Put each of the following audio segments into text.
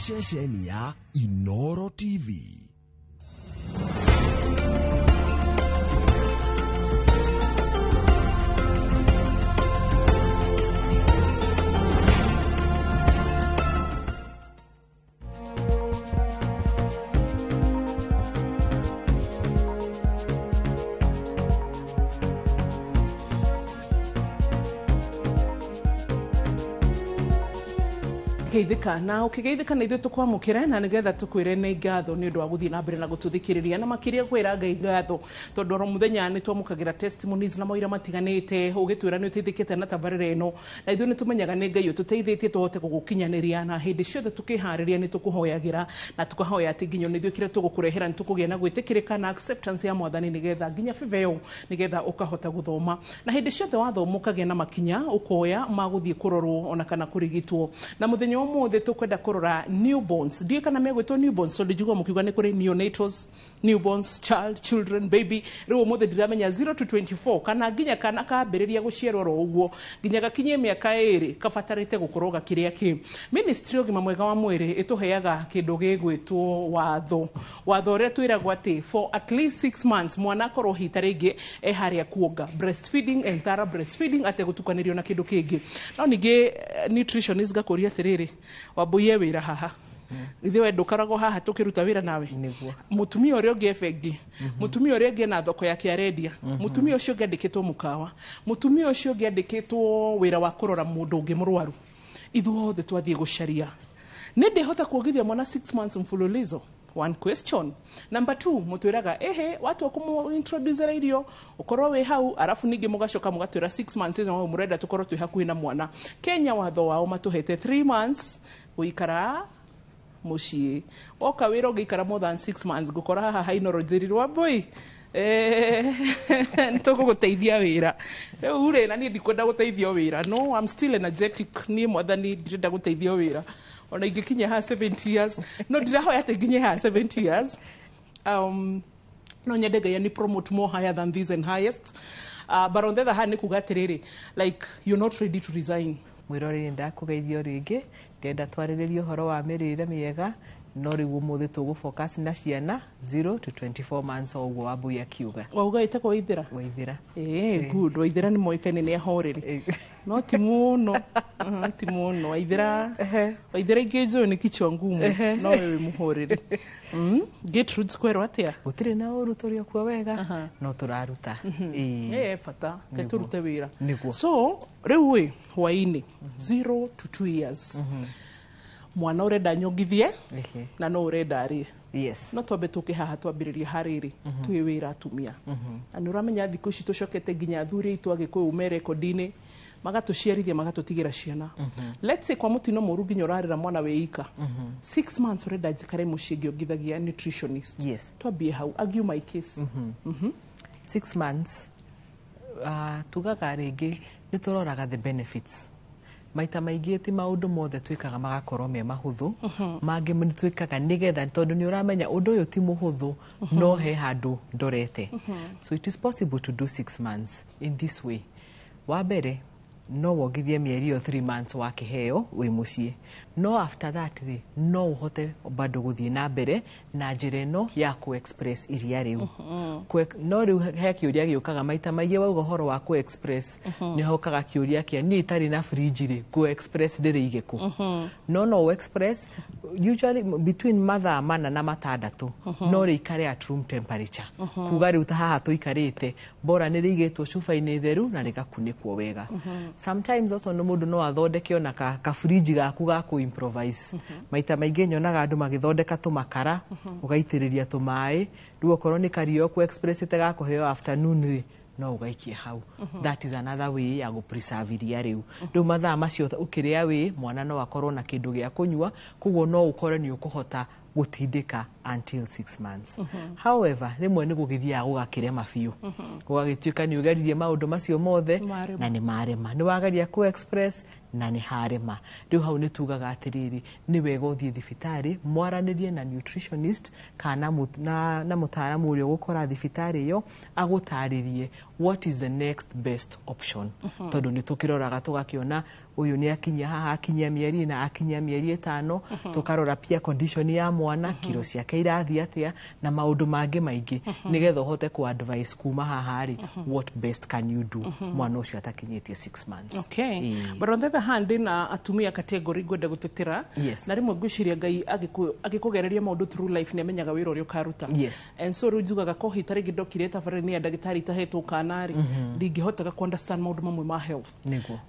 Ceceni ya Inoro TV. Geithĩka na ũkĩgeithĩka na ithuĩ tũkwamũkĩre na nĩgetha tũkwĩre nĩ ngatho nĩ ũndũ wa gũthiĩ na mbere na gũtũthikĩrĩria, na makĩria kwĩra Ngai ngatho tondũ oro mũthenya nĩ twamũkagĩra testimonies na maũira matiganĩte ũgĩtwĩra nĩ ũteithĩkĩte na tabarĩra ĩno, na ithuĩ nĩ tũmenyaga nĩ Ngai ũtũteithĩtie tũhote gũgũkinyanĩria, na hĩndĩ ciothe tũkĩharĩria nĩ tũkũhoyagĩra na tũkahoya atĩ nginya ona ithuĩ kĩrĩa tũgũkũrehera nĩ tũkũgĩa na gwĩtĩkĩrĩka na acceptance ya Mwathani, nĩgetha nginya bibeo nĩgetha ũkahota gũthoma, na hĩndĩ ciothe wathoma ũkagĩa na makinya ũkoya ma gũthiĩ kũrorwo ona kana kũrigitwo. Na mũthenya wa ũmũthĩ tũkwenda kũrora newborns. Ndiũĩ kana megwĩtwo newborns tondũ njiguaga mũkiuga nĩ kũrĩ neonatals, newborns, child, children, baby. Rĩu ũmũthĩ ndiramenya 0 to 24 kana nginya kana kambĩrĩria gũciarwo oro ũguo nginya gakinyie mĩaka 2 kabatarĩte gũkorwo gakĩrĩa kĩ. Ministry ya ũgima mwega wa mwĩrĩ ĩtũheaga kĩndũ gĩgwĩtwo watho, watho ũrĩa twĩragwo atĩ for at least 6 months mwana akorwo hita rĩngĩ e harĩa kuonga, breastfeeding and thorough breastfeeding ategũtukanĩrio na kĩndũ kĩngĩ. No ningĩ nutritionist ngakũria atĩrĩrĩ, Wambũi e wĩra haha, ithuĩ we ndũkoragwo haha tũkĩruta wĩra nawe? Nĩguo. Mũtumia ũrĩa ũngĩ e bengi, mũtumia ũrĩa ũngĩ ena thoko yake arendia, mũtumia ũcio ũngĩ andĩkĩtwo mũkawa, mũtumia ũcio ũngĩ andĩkĩtwo wĩra wa kũrora mũndũ ũngĩ mũrwaru. Ithuothe twathiĩ gũcaria, nĩ ndĩhota kuongithia mwana 6 months mfululizo? One question. Number two, mũtwĩraga ehe watua kũmũ-introducera irio ũkorwo wĩ hau, arabu ningĩ mũgacoka mũgatwĩra 6 months ĩno mũrenda tũkorwo twĩ hakuhĩ na mwana. Kenya watho wao matũhete 3 months gũikara mũciĩ, woka wĩra ũngĩikara more than 6 months ngũkora haha hainoro njĩrirwo Wambũi nĩtũgũgũteithia wĩra rĩu rĩ, na niĩ ndikwenda gũteithio wĩra. No, I'm still energetic. Niĩ Mwathani ndirenda gũteithio wĩra ona ingĩkinya haha 70 years, no ndirahoya atĩ nginye haha 70 years. No nyende Ngai ani promote more higher than this and highest. But on the other hand, nĩ kuga atĩrĩrĩ, like you're not ready to resign. Mwĩroreri, ndakũgeithio rĩngĩ. Ndĩrenda twarĩrĩrie ũhoro wa mĩrĩre mĩega, no rĩu ũmũthĩ tũgũ focus na ciana 0 to 24 months, o ũguo Wambui akiuga. Wauga ĩtagwo Waithĩra? Waithĩra. Ĩĩ, good. Waithĩra nĩ moĩkaine nĩ ahoreri, no ti mũno. Ti mũno Waithĩra. Waithĩra ingĩ njũĩ nĩ kichwa ngumu, no we wĩ mũhoreri. Gertrude, kwerwo atĩa? Gũtirĩ na ũru, tũrĩ o kuo wega, no tũraruta. Ĩĩ. Ĩ bata ke tũrute wĩra. Nĩguo. So rĩu ĩ hwainĩ 0 to 2 years mwana ũrenda nyongithie na no ũrenda arĩe, no twambe tũke haha twambĩrĩrie harĩrĩ twĩ wĩra atumia, na nĩ ũramenya thikũ ici tũcokete nginya athuri aitũ Agĩkũyũ me rekondi-inĩ magatũciarithia magatũtigĩra ciana. Let's say kwa mũtino mũru nginya ũrarera mwana wĩ ika 6 months, ũrenda njikare mũciĩ ngĩongithagia, nutritionist? Twambie hau, argue my case. 6 months, tugaga rĩngĩ nĩ tũroraga the benefits. Maita maingĩ ti maũndũ mothe twĩkaga magakorwo me mahũthũ, mangĩ nĩ twĩkaga nĩgetha, tondũ nĩ ũramenya ũndũ ũyũ ti mũhũthũ, no he handũ ndorete. So it is possible to do 6 months in this way. Wa mbere, no wongithie mĩeri ĩyo 3 months wakĩheo wĩ mũciĩ, no after that rĩ, no ũhote bado gũthiĩ na mbere na njĩra ĩno ya kũ express iria rĩu. No rĩu he kĩũria gĩũkaga maita maingĩ. Wauga ũhoro wa kũ express, nĩ hokaga kĩũria kĩa niĩ itarĩ na fridge rĩ, kũ express ndĩrĩige kũ? No express usually between mathaa 4 na 6, no rĩikare at room temperature, kuga rĩu ta haha tũikarĩte, bora nĩ rĩigĩtwo cuba-inĩ theru na rĩgakunĩkwo wega. Sometimes also no mũndũ no athondeke ona ka fridge gaku ga kũ improvise. Maita maingĩ nyonaga andũ magĩthondeka tũmakara, ũgaitĩrĩria tũmaĩ. Rĩu okorwo nĩ karia ũkũ expressĩte gakũheo afternoon rĩ, no ũgaikie hau. That is another way ya gũ preserve iria rĩu. Rĩu mathaa macio ũkĩrĩa wĩ mwana no akorwo na kĩndũ gĩa kũnyua, koguo no ũkore nĩ ũkũhota Gũtindĩka until 6 months. However, rĩmwe nĩ gũgĩthiaga gũgakĩrema biũ, gũgagĩtuĩka nĩ ũgeririe maũndũ macio mothe Marema. na nĩ marema, nĩ wageria ku express na nĩ harema. Rĩu hau nĩ tugaga atĩrĩrĩ, nĩ wega ũthiĩ thibitarĩ mwaranĩrie na nutritionist kana na mũtaaramu ũrĩa ũgũkora thibitarĩ ĩyo, agũtarĩrie what is the next best option, tondũ nĩ tũkĩroraga tũgakĩona ũyũ nĩ akinyia haha, akinyia mĩeri 4, akinyia mĩeri 5, tũkarora pia condition ya mwana, kiro ciake irathiĩ atĩa na maũndũ mangĩ maingĩ, nĩgetha ũhote ku advice kuma haha rĩ, what best can you do mwana ũcio atakinyĩtie 6 months. Okay. Ĩĩ. But on the other hand, ndĩna atumia category ngwenda gũtetera. Na rĩmwe ngwĩciria Ngai agĩkũgereria maũndũ through life nĩ amenyaga wĩra ũrĩa ũkaruta. And so rĩu njugaga kohi ta rĩngĩ ndokire tabarĩra-inĩ ya ndagĩtarĩ itahetwo kana rĩ, ndingĩhotaga ku understand maũndũ mamwe ma health.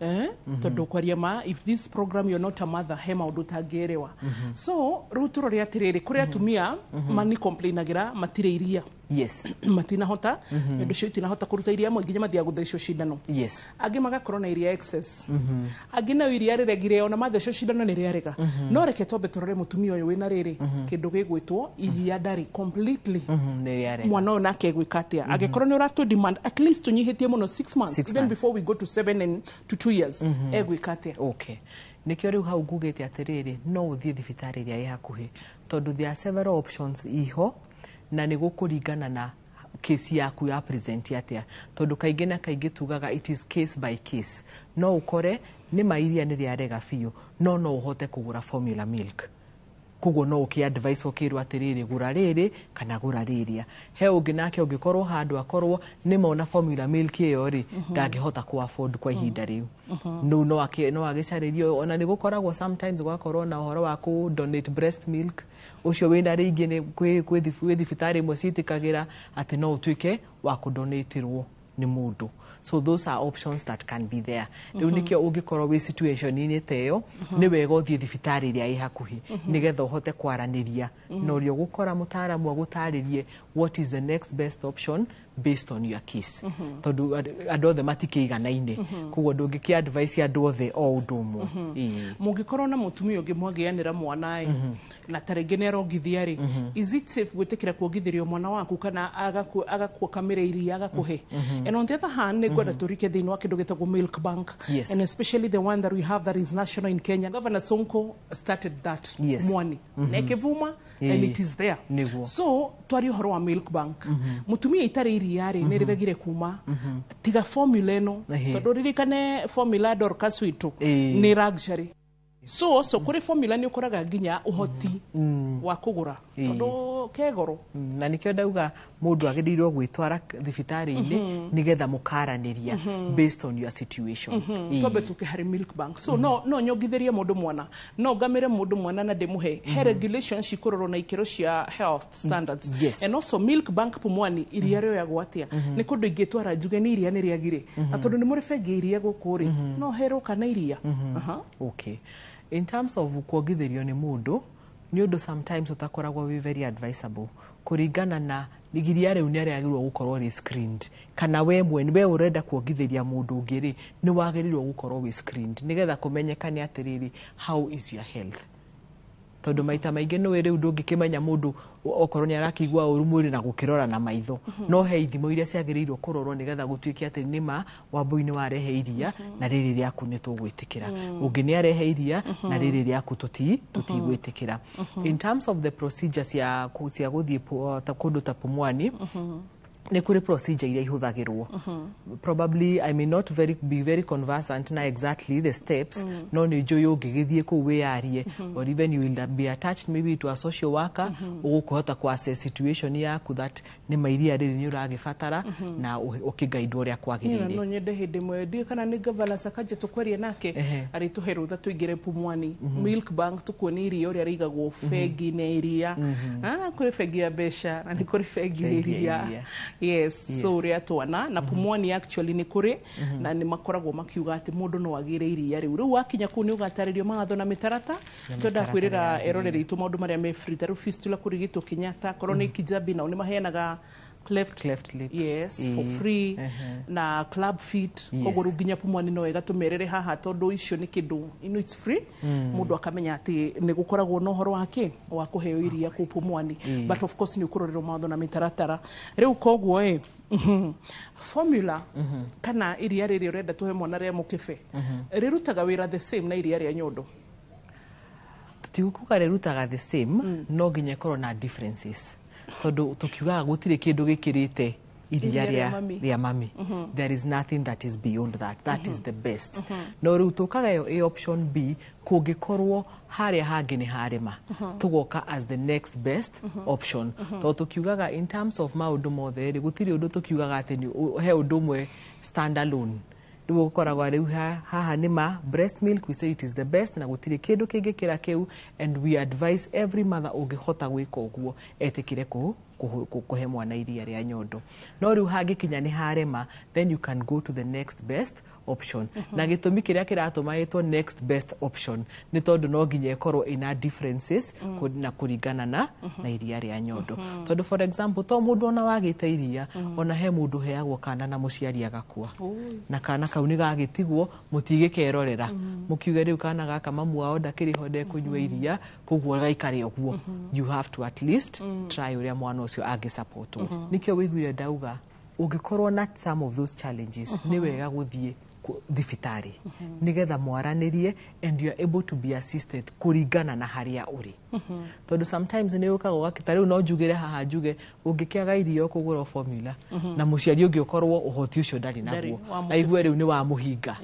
Eh? Tondũ kwaria ma, if this program you're not a mother, he maũndũ ũtangĩerewa. So rĩu tũrore atĩrĩrĩ, kũrĩ atumia mani complainagĩra matirĩ iria, matinahota, nĩ ũndũ ũcio itinahota kũruta iria, amwe nginya mathiaga gũthecwo cindano, angĩ magakorwo na iria excess, angĩ nayo iria rĩregire ona mathecwo cindano nĩ rĩarega. No reke twambe tũrore mũtumia ũyũ wĩna rĩrĩ kĩndũ gĩgwĩtwo iria ndarĩ completely, Nĩ rĩarega. mwana ũyũ nake egwĩka atĩa angĩkorwo nĩ ũratũ demand at least tũnyihĩtie mũno 6 months, Six even months. before we go to 7 and to 2 years, egwĩka atĩa? Okay, nĩkĩo rĩu hau ngugĩte atĩrĩrĩ, no ũthiĩ thibitarĩ ĩrĩa ĩ hakuhĩ, tondũ there are several options iho, na nĩ gũkũringana na kesi yaku ya present atĩa, tondũ kaingĩ na kaingĩ tugaga it is case by case. No ũkore nĩ ma iria nĩ rĩarega biũ, no no ũhote kũgũra formula milk, koguo no ũkĩ advice ũkĩrwo atĩrĩrĩ, gũra rĩrĩ kana gũra rĩrĩa. He ũngĩ nake ũngĩkorwo handũ akorwo nĩ mona formula milk ĩyo rĩ, ndangĩhota ku afford kwa ihinda rĩu, no agĩcarĩrio. Ona nĩ gũkoragwo sometimes gũgakorwo na ũhoro wa kũ donate breast milk, ũcio wĩna rĩingĩ nĩ kwĩ thibitarĩ imwe ciĩtĩkagĩra atĩ no ũtuĩke wa kũdonatĩrwo nĩ mũndũ. So those are options that can be there. Rĩu nĩkĩo ũngĩkorwo wĩ situation-inĩ ta ĩyo, nĩ wega ũthiĩ thibitarĩ ĩrĩa ĩ hakuhĩ, nĩgetha ũhote kwaranĩria na ũrĩa ũgũkora mũtaaramu agũtarĩrie what is the next best option based on your case, tondũ andũ othe matikĩiganaine, koguo ndũngĩkĩ advice andũ othe o ũndũ ũmwe. Ĩĩ. Mũngĩkorwo na mũtumia ũngĩ mwagĩanĩra mwana ĩ, na ta rĩngĩ nĩ arongithia rĩ, is it safe gwĩtĩkĩra kuongithĩrio mwana waku kana agakukamĩra iria agakũhe? And on the other hand, nĩ ngwenda tũrike thĩinĩ wa kĩndũ gĩtagwo milk bank, and especially the one that we have that is national in Kenya. Governor Sonko started that Mwani na ĩkĩvuma and it is there. So twarie ũhoro wa milk bank. Mũtumia itarĩ iria rĩ, nĩ rĩregire kuma tiga formula ĩno, tondũ ririkane formula Dorcas witũ nĩ luxury. So kũrĩ formula nĩ ũkoraga nginya ũhoti wa kũgũra, tondũ ke goro. Na nĩkĩo ndauga mũndũ agĩrĩirwo gwĩtwara thibitarĩ-inĩ nĩgetha mũkaranĩria based on your situation. Twambe tũke harĩ milk bank. So no nyongithĩrie mũndũ mwana, no ngamĩre mũndũ mwana na ndĩmũhe? He regulations cikũrorwo na ikĩro cia health standards? Yes. And also milk bank Pumwani, iria rĩoyagwo atĩa? Nĩ kũndũ ingĩtwara njuge nĩ iria nĩ rĩagire, na tondũ nĩ mũrĩ bengi ya iria gũkũ rĩ, no herwo kana iria? Aha. Okay, in terms of kuongithĩrio nĩ mũndũ, nĩ ũndũ sometimes ũtakoragwo wĩ very advisable, kũringana na iria rĩu nĩ rĩagĩrĩirwo gũkorwo rĩ screened, kana we mwene we ũrenda kuongithĩria mũndũ ũngĩ rĩ, nĩ wagĩrĩirwo gũkorwo wĩ screened nĩgetha kũmenyekane atĩrĩrĩ, how is your health, tondũ maita maingĩ nĩwe rĩu ndũngĩkĩmenya mũndũ okorwo nĩ arakĩigua ũru mwĩrĩ na gũkĩrora na maitho. No he ithimo iria ciagĩrĩirwo kũrorwo nĩgetha gũtuĩke atĩ nĩma Wambui nĩ warehe iria na rĩrĩ rĩaku nĩ tũgwĩtĩkĩra, ũngĩ nĩ arehe iria na rĩrĩ rĩaku tũtigwĩtĩkĩra. In terms of the procedure cia gũthiĩ kũndũ ta Pumwani, nĩ kũrĩ procedure iria ihũthagĩrwo. Probably I may not be very conversant na exactly the steps, no nĩ njũĩ ũngĩgĩthiĩ kũu wĩyarie, or even you will be attached maybe to a social worker ũgũkũhota ku assess situation yaku, that nĩ ma iria rĩrĩ nĩ ũragĩbatara, na ũkĩgaidwo ũrĩa Niĩ na kwagĩrĩire. No nyende hĩndĩ ĩmwe, ndiũĩ kana nĩ Governor Sakaja tũkwaria nake, arĩtũhe rũtha tũingĩre Pumwani milk bank, tũkuonie iria ũrĩa rĩigagwo bengi-inĩ ya iria. Ah, kũrĩ bengi ya mbeca na nĩ kũrĩ bengi ya Bengi ya iria. iria. Yes, so ũrĩa twana na Pumwani actually nĩ kũrĩ na nĩ makoragwo makiuga atĩ mũndũ no agĩre iria rĩu. Rĩu wakinya kũu nĩ ũgatarĩrio mawatho na mĩtarata. Twenda mĩtaratara kwĩrĩra yagĩrĩire. eroreri aitũ maũndũ marĩa me free, ta rĩu fistula kũrigitwo Kenyatta, korwo nĩ Kijabi, nao nĩ maheanaga Cleft, Cleft lip. Yes, for Ĩĩ. free na club feet. Koguo rĩu nginya Pumwani no wega tũmerere haha, tondũ icio nĩ kĩndũ it's free, mũndũ akamenya atĩ nĩ gũkoragwo na ũhoro wake wa kũheo iria kũu Pumwani, but of course nĩ ũkũrorerwo mawatho na mĩtaratara. Rĩu koguo ĩ formula kana iria rĩrĩ ũrenda tũhe mwana rĩa mũkebe rĩrutaga wĩra the same na iria rĩa nyondo? Tũtigũkuga rĩrutaga the same, no nginya ĩkorwo na differences, tondũ tũkiugaga gũtirĩ kĩndũ gĩkĩrĩte iria Iria rĩa rĩa mami. Rĩa mami. There is nothing that is beyond that. That is the best. No rĩu tũkaga ĩyo ĩ option B, kũngĩkorwo harĩa hangĩ nĩ harĩma, tũgoka as the next best option, tondũ tũkiugaga in terms of maũndũ mothe rĩ, gũtirĩ ũndũ tũkiugaga atĩ he ũndũ ũmwe stand alone. Rĩu ũkoragwo rĩu haha nĩ ma breast milk, we say it is the best na gũtirĩ kĩndũ kĩngĩkĩra kĩu, and we advise every mother ũngĩhota gwĩka ũguo etĩkĩre kũhe mwana iria rĩa nyondo. No rĩu hangĩkinya nĩ harema, then you can go to the next best option. Na gĩtũmi kĩrĩa kĩratũma ĩtwo next best option nĩ tondũ no nginya ĩkorwo ĩna differences na kũringana na iria rĩa nyondo, tondũ for example to mũndũ ona wagĩte iria, ona he mũndũ ũheagwo kana na mũciari agakua, na kana kau nĩ gagĩtigwo, mũtigĩkerorera mũkiuge rĩu kana gaka mamu wao ndakĩrĩ ho, ndekũnyua iria, koguo gaikare ũguo. You have to at least try ũrĩa mwana ũcio angĩsupportwo. Nĩkĩo wĩiguire ndauga ũngĩkorwo na some of those challenges, nĩ wega gũthiĩ thibitarĩ nĩgetha mwaranĩrie and you are able to be assisted kũringana na harĩa ũrĩ, tondũ sometimes nĩ ũkaga ũgakĩta rĩu no njugĩre haha njuge ũngĩkĩaga irio ũkũgũra formula, na mũciari ũngĩ ũkorwo ũhoti ũcio ndarĩ Ndarĩ, naguo, wa mũkebe. Aigue rĩu nĩ wamũhinga.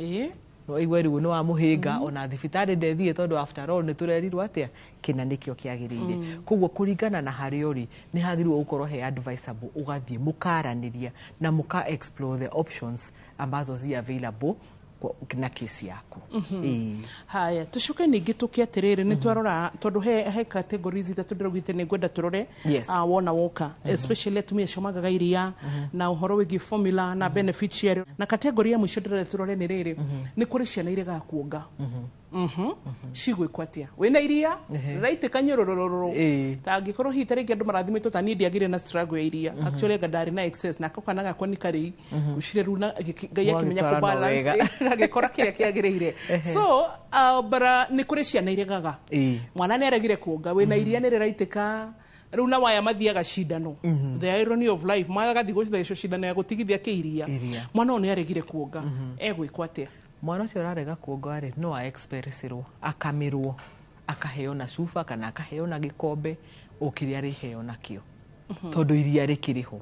No aigue rĩu nĩ wamũhĩnga, ona thibitarĩ ndethiĩ, tondũ after all nĩ tũrerirwo atĩa kĩna nĩkĩo kĩagĩrĩire. Koguo kũringana na harĩa ũrĩ nĩ hagĩrĩirwo gũkorwo he advisable, ũgathiĩ mũkaranĩria na mũka explore the options ambazo zi available na kesi yaku. Ĩĩ. Haya, tucoke ningĩ tũke atĩrĩrĩ, nĩ twarora tondũ he categories ithatũ ndĩraugĩte nĩ ngwenda tũrore. Wona woka, especially atumia acio magaga iria na ũhoro wĩgiĩ formula na benefit ciarĩo, na category ya mũico ndĩrenda tũrore nĩ rĩrĩ, nĩ kũrĩ ciana iregaga kuonga. Cigwĩkwo atĩa wĩna iria rĩraitĩka nyũrũrũrũrũ? Ta angĩkorwo hihi ta rĩngĩ andũ marathimĩtwo ta niĩ, ndiagĩire na struggle ya iria. Actually anga ndarĩ na excess, nako kana gakwa nĩ karĩi gucire rĩu na Ngai akĩmenya Mwagĩtwarana kũ balance wega. Gagĩkora kĩrĩa kĩagĩrĩire. So bara nĩ kũrĩ ciana iregaga. Mwana nĩ aregire kuonga, wĩna iria nĩ rĩraitĩka rĩu, na waya mathiaga cindano, the irony of life, magathiĩ gũthecwo cindano ya gũtigithia kĩiria. Iria. Mwana ũyũ nĩ aregire kuonga, egwĩkwo atĩa? Mwana ũcio ũrarega kuonga rĩ, no aexpresserwo, akamĩrwo, akaheo na cuba kana akaheo na gĩkombe, o kĩrĩa arĩheo nakĩo, tondũ iria rĩkĩrĩ ho.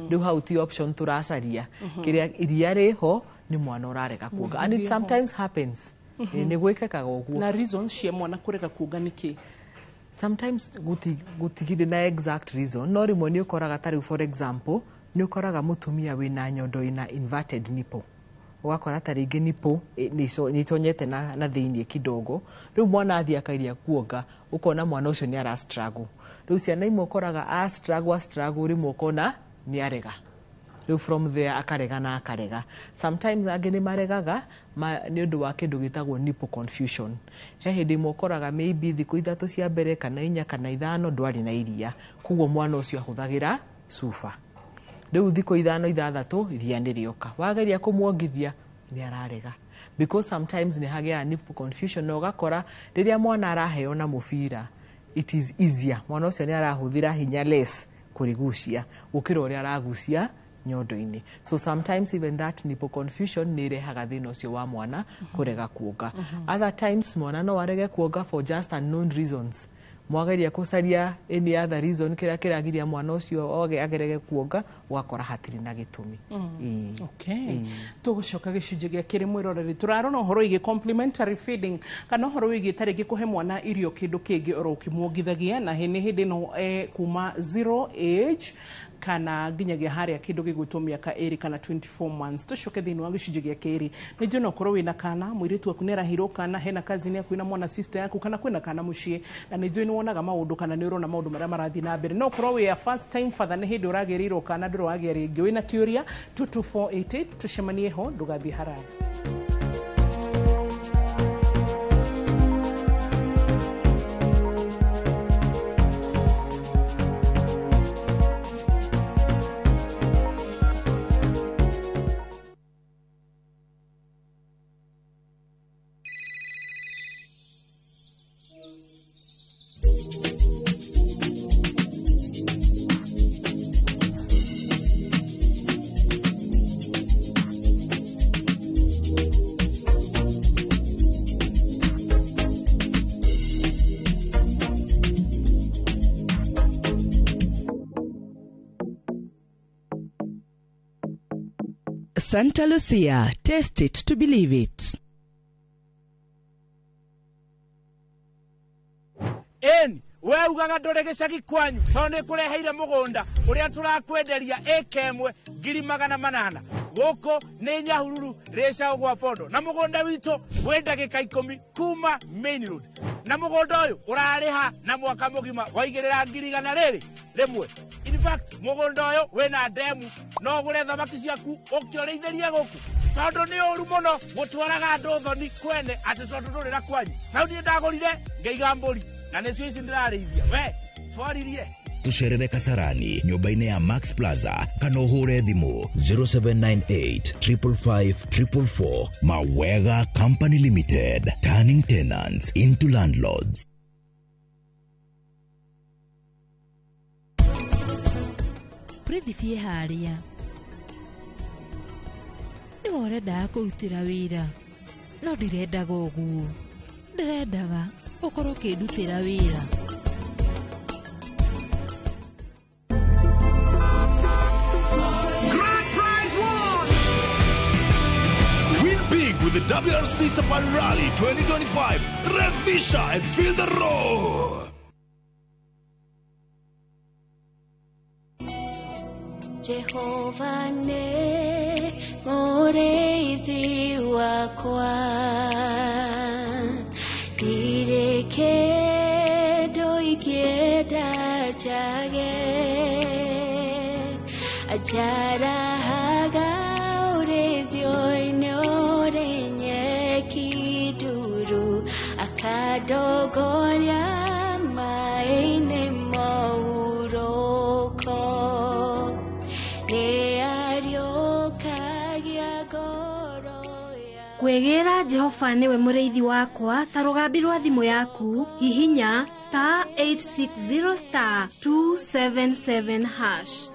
Rĩu hau ti option tũracaria, kĩrĩa iria rĩho nĩ mwana ũrarega kuonga, and it sometimes happens. Nĩ gwĩkĩkaga ũguo. Na reasons cia mwana kũrega kuonga nĩ kĩ? Sometimes gutigire na exact reason, no rĩmwe nĩ ũkoraga ta rĩu for example nĩ ũkoraga mũtumia wĩna nyondo ĩna inverted nipple, ũgakora ta rĩngĩ nipple nĩ ĩtonyete na thĩiniĩ kidogo. Rĩu mwana athiĩ akairia kuonga, ũkona mwana ũcio nĩ ara struggle. Rĩu ciana imwe ũkoraga a struggle, a struggle, rĩmwe ũkona nĩ arega, rĩu from there akarega na akarega. Sometimes angĩ nĩ maregaga nĩ ũndũ wa kĩndũ gĩtagwo nipple confusion. He hĩndĩ ĩmwe ũkoraga maybe thikũ 3 cia mbere kana 4 kana 5 ndwarĩ na iria, koguo mwana ũcio ahũthagĩra cuba. Rĩu thikũ 5 6 iria nĩ rĩoka, wageria kũmuongithia nĩ ararega, because sometimes nĩ hagĩaga nipple confusion, na ũgakora rĩrĩa mwana araheo na mũbira, it is easier, mwana ũcio nĩ arahũthĩra hinya less kũrĩgucia gũkĩra ũrĩa aragucia nyondo-inĩ. So sometimes even that nipple confusion nĩ ĩrehaga thĩna ũcio wa mwana kũrega kuonga. Other times mwana no arege kuonga for just unknown reasons. Mwageria kũcaria any other reason kĩrĩa kĩragiria mwana ũcio oge agerege kuonga, ũgakora hatirĩ na gĩtũmi. Ĩĩ. Okay, tũgũcoka gĩcunjĩ gĩa kĩrĩ. Mwĩroreri, tũrarora ũhoro wĩgiĩ complementary feeding kana ũhoro wĩgiĩ ta rĩngĩ kũhe mwana irio kĩndũ kĩngĩ oro ũkĩmuongithagia, na nĩ hĩndĩ ĩno kuma zero age kana nginyagia harĩa kĩndũ gĩgwĩtwo mĩaka 2 kana 24 months. Tũcoke thĩinĩ wa gĩcunjĩ gĩa kerĩ. Nĩ njũĩ no ũkorwo wĩna kana mũirĩtu waku nĩ arahirwo, kana hena cousin yaku ĩna mwana, sister yaku, kana kwĩna kana mũciĩ, na nĩ njũĩ nĩ wonaga maũndũ kana nĩ ũrona maũndũ marĩa marathiĩ na mbere. No ũkorwo wĩ a first time father, nĩ hĩndĩ ũragĩrĩirwo kana ndũrĩ wagĩa rĩngĩ, wĩna kĩũria, 22488, tũcemanie ho, ndũgathiĩ haraya. Santa Lucia, taste it to believe it. Eni we ugaga ndũrĩ gĩcagi kwanyu tondũ nĩ kũreheire mũgũnda ũrĩa tũrakwenderia ĩka ĩmwe 800,000 gũkũ nĩ Nyahururu rĩcaũ gwa Bondo na mũgũnda witũ wĩ ndagĩka 10 kuma main road na mũgũnda ũyũ ũrarĩha na mwaka mũgima waigĩrĩra 101,000. In fact mũgũnda ũyũ wĩna ndemu no ũgũre thamaki ciaku ũkĩũrĩithĩrie gũkũ tondũ nĩ ũru mũno gũtwaraga andũ thoni kwene atĩ tondũ ndũrĩ na kwanyu. Tau niĩ ndagũrire ngĩiga mbũri na nĩcio ici ndĩrarĩithia we twaririe. Tucerere Kasarani nyũmba-inĩ ya Max Plaza kana ũhũre thimũ 0798 555 444. Mawega Company Limited, turning tenants into landlords. Prithibie harĩa nĩwe ũrendaga kũrutĩra wĩra no ndirendaga ũguo, ndĩrendaga ũkorwo ũkĩndutĩra wĩra. Grand Prize 1! Win big with the WRC Safari Rally 2025. Revisha and feel the roar. Jehova nĩ mũrĩithi wakwa, ndirĩ kĩndũ ingĩenda njage, anjarahaga ũrĩithio-inĩ ũrĩ nyeki nduru, akandongoria maĩ-inĩ mohurũko. Kwĩgĩra Jehova nĩwe mũrĩithi wakwa ta rũgambi rwa thimũ yaku, hihinya *860 *277#.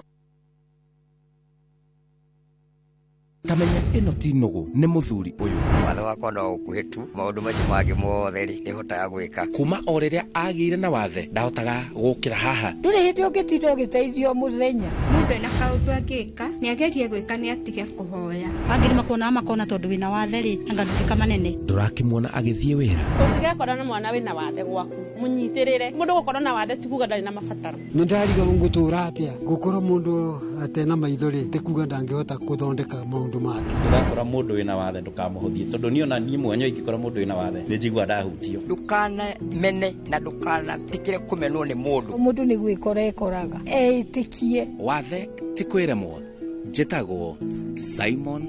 Tamenya ĩno ti nũgũ nĩ mũthuri ũyũ. Watho wakwa no ũkuhĩ tu, maũndũ macio mangĩ mothe rĩ nĩhotaga gwĩka. Kuma o rĩrĩa agĩire na wathe ndahotaga gũkĩra haha. Ndũrĩ hĩndĩ ũngĩtinda ũgĩteithio mũthenya. Mũndũ ena kaũndũ angĩka nĩagerie gwĩka nĩatige kũhoya. Angĩ nĩmakuonaga makona tondũ wĩna wathe rĩ anga nduĩka manene. Ndũrakĩmuona agĩthiĩ wĩra. Ũngĩgekora na mwana wĩna wathe gwaku mũnyitĩrĩre. Mũndũ gũkorwo na wathe ti kuga ndarĩ na mabataro. Nĩ ndariga ngũtũra atĩa gũkorwo mũndũ atena maitho rĩ ti kuga ndangĩhota gũthondeka maũndũ make. Ũgakora mũndũ wĩna wathe ndũkamũhũthie tondũ niĩ ona niĩ mwenyewe ingĩkora mũndũ wĩna wathe nĩ njiguaga ndahutio. Ndũkanamene na ndũkanetĩkĩre kũmenwo nĩ mũndũ. Mũndũ nĩ gwĩkora ekoraga eĩtĩkie. Wathe ti kwĩremwo. Njĩtagwo Simon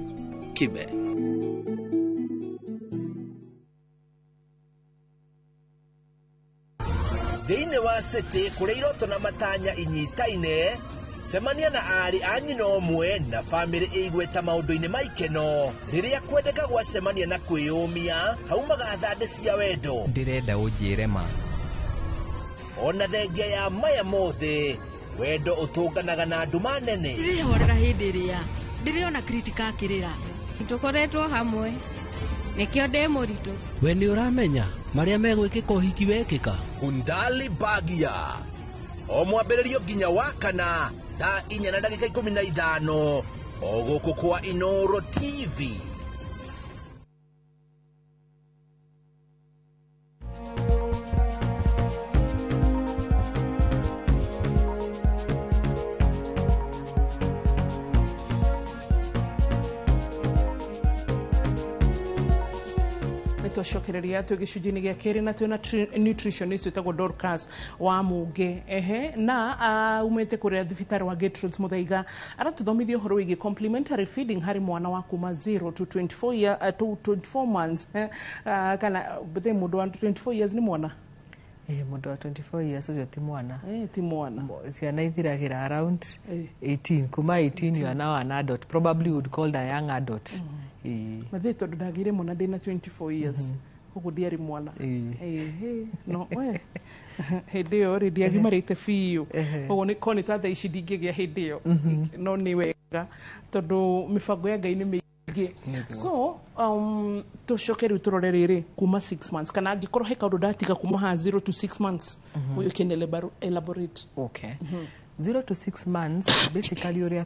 Kibe. Thĩinĩ wa city kũrĩa iroto na matanya inyitaine, cemania na aarĩ a nyina ũmwe na bamĩrĩ ĩigweta maũndũ-inĩ ma ikeno. Rĩrĩa kwendeka gwacemania na kwĩyũmia, haumaga thandĩ cia wendo. Ndĩrenda ũnjĩre ma. Ona thengia ya maya mothe, wendo ũtũnganaga na nduma nene. Ndĩrĩhorera hĩndĩ ĩrĩa ndĩrĩona Kritika akĩrĩra. Tũkoretwo hamwe nĩkĩo ndĩ mũritũ. We nĩ ũramenya marĩa megwĩkĩka ũhiki wekĩka. Kundali Bagia o mwambĩrĩrio nginya wa kana thaa 4:15 o gũkũ kwa Inoro TV. Twacokereria twĩ gĩcunjĩ-inĩ gĩa kerĩ na twĩna nutritionist wĩtagwo Dorcas wa Mũnge ehe na umĩte kũrĩa thibitarĩ wa Gertrudes Muthaiga aratũthomithia ũhoro wĩgiĩ complementary feeding harĩ mwana wa kuma 0 to 24 year, to 24 months kana bethe mũndũ wa 24 years nĩ mwana. Mũndũ wa 24 years ũcio ti mwana. Ti mwana. Ciana ithiragĩra around 18 kuma 18 you are now an adult, probably would call a young adult. Mathe tondũ ndagĩire mwana ndĩna 24 years koguo ndiarĩ mwana. No we hĩndĩ ĩyo rĩ ndiagimarĩte biũ koguo nĩ ta thaa ici ndingĩgĩa hĩndĩ ĩyo no nĩ wega tondũ mĩbango ya Ngai nĩ mĩingĩ. So tũcoke rĩu tũrore rĩrĩ kuma 6 months kana angĩkorwo he kaũndũ ndatiga kuma ha 0 to 6 months you can elaborate. Okay. 0 to 6 months, basically ũrĩa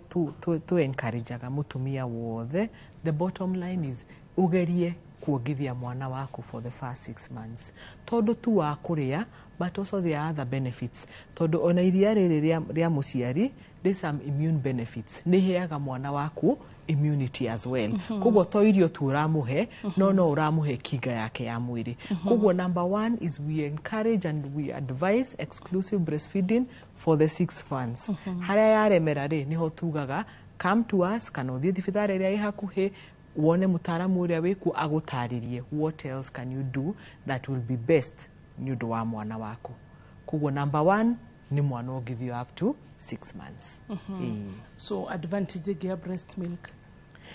tu encourageaga mũtumia wothe, the bottom line is ũgerie kuongithia mwana waku for the first 6 months, tondũ tu wa kũrĩa, but also there are other benefits, tondũ ona iria rĩrĩ rĩa mũciari rĩ some immune benefits, nĩ iheaga mwana waku immunity as well. Koguo to irio tu ũramũhe, no ũramũhe kinga yake ya mwĩrĩ. Koguo number one is we encourage and we advise exclusive breastfeeding for the 6 months. Harĩa yaremera rĩ, nĩho tugaga come to us, kana ũthiĩ thibitarĩ ĩrĩa ĩ hakuhĩ, wone mũtaaramu ũrĩa wĩkuo agũtarĩrie what else can you do that will be best nĩ ũndũ wa mwana waku. Koguo number one nĩ mwana ũngithio up to 6 months. Ĩĩ. So advantage ĩngĩ ya breast milk,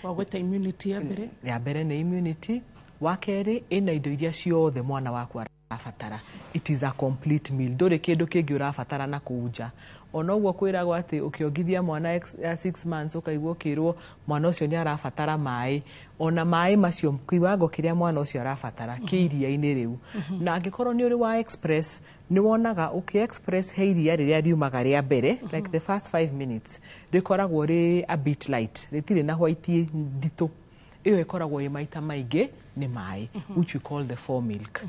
wagweta immunity ya mbere. Ya mbere nĩ immunity. Wa kerĩ, ĩna indo iria ciothe mwana waku arabatara. It is a complete meal, ndũrĩ kĩndũ kĩngĩ ũrabatara na kũu nja. Ona ũguo kwĩragwo atĩ ũkĩongithia mwana ya 6 months, ũkaigua ũkĩrwo mwana ũcio nĩ arabatara maĩ, ona maĩ macio kiwango kĩrĩa mwana ũcio arabatara kĩ iria-inĩ rĩu. Na angĩkorwo nĩ ũrĩ wa express, nĩ wonaga ũkĩ express he iria rĩrĩa riumaga rĩa mbere, like the first 5 minutes, rĩkoragwo rĩ a bit light, rĩtirĩ na white nditũ. Ĩyo ĩkoragwo ĩ maita maingĩ nĩ maĩ, which we call the foremilk.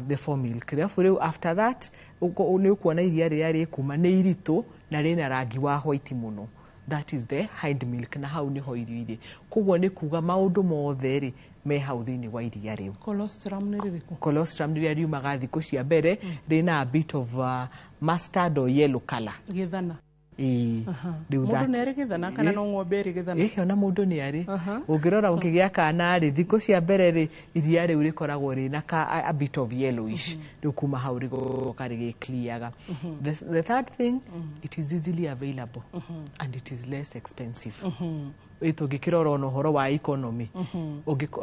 The foremilk, therefore rĩu after that nĩ ũkuona iria rĩrĩa rĩkuma nĩ iritũ na rĩna rangi wa white mũno. That is the hind milk, na hau nĩho irio irĩ. Koguo nĩ kuga maũndũ mothe rĩ me hau thĩinĩ wa iria rĩu. Colostrum nĩ rĩrĩkũ? Colostrum rĩrĩa riumaga thikũ cia mbere, rĩna a bit of mustard or yellow color. Gĩthana. Ĩĩ. Rĩu Mũndũ nĩ arĩ gĩthana kana no ng'ombe ĩrĩ gĩthana? Ĩhĩ, ona mũndũ nĩ arĩ. Ũngĩrora ũkĩgĩa kana rĩ, thikũ cia mbere rĩ, iria rĩu rĩkoragwo rĩna a bit of yellowish. Rĩu kuma hau rĩgoka rĩgĩclearaga. The third thing, it is easily available and it is less expensive. Ĩ tũngĩkĩrora ona ũhoro wa economy,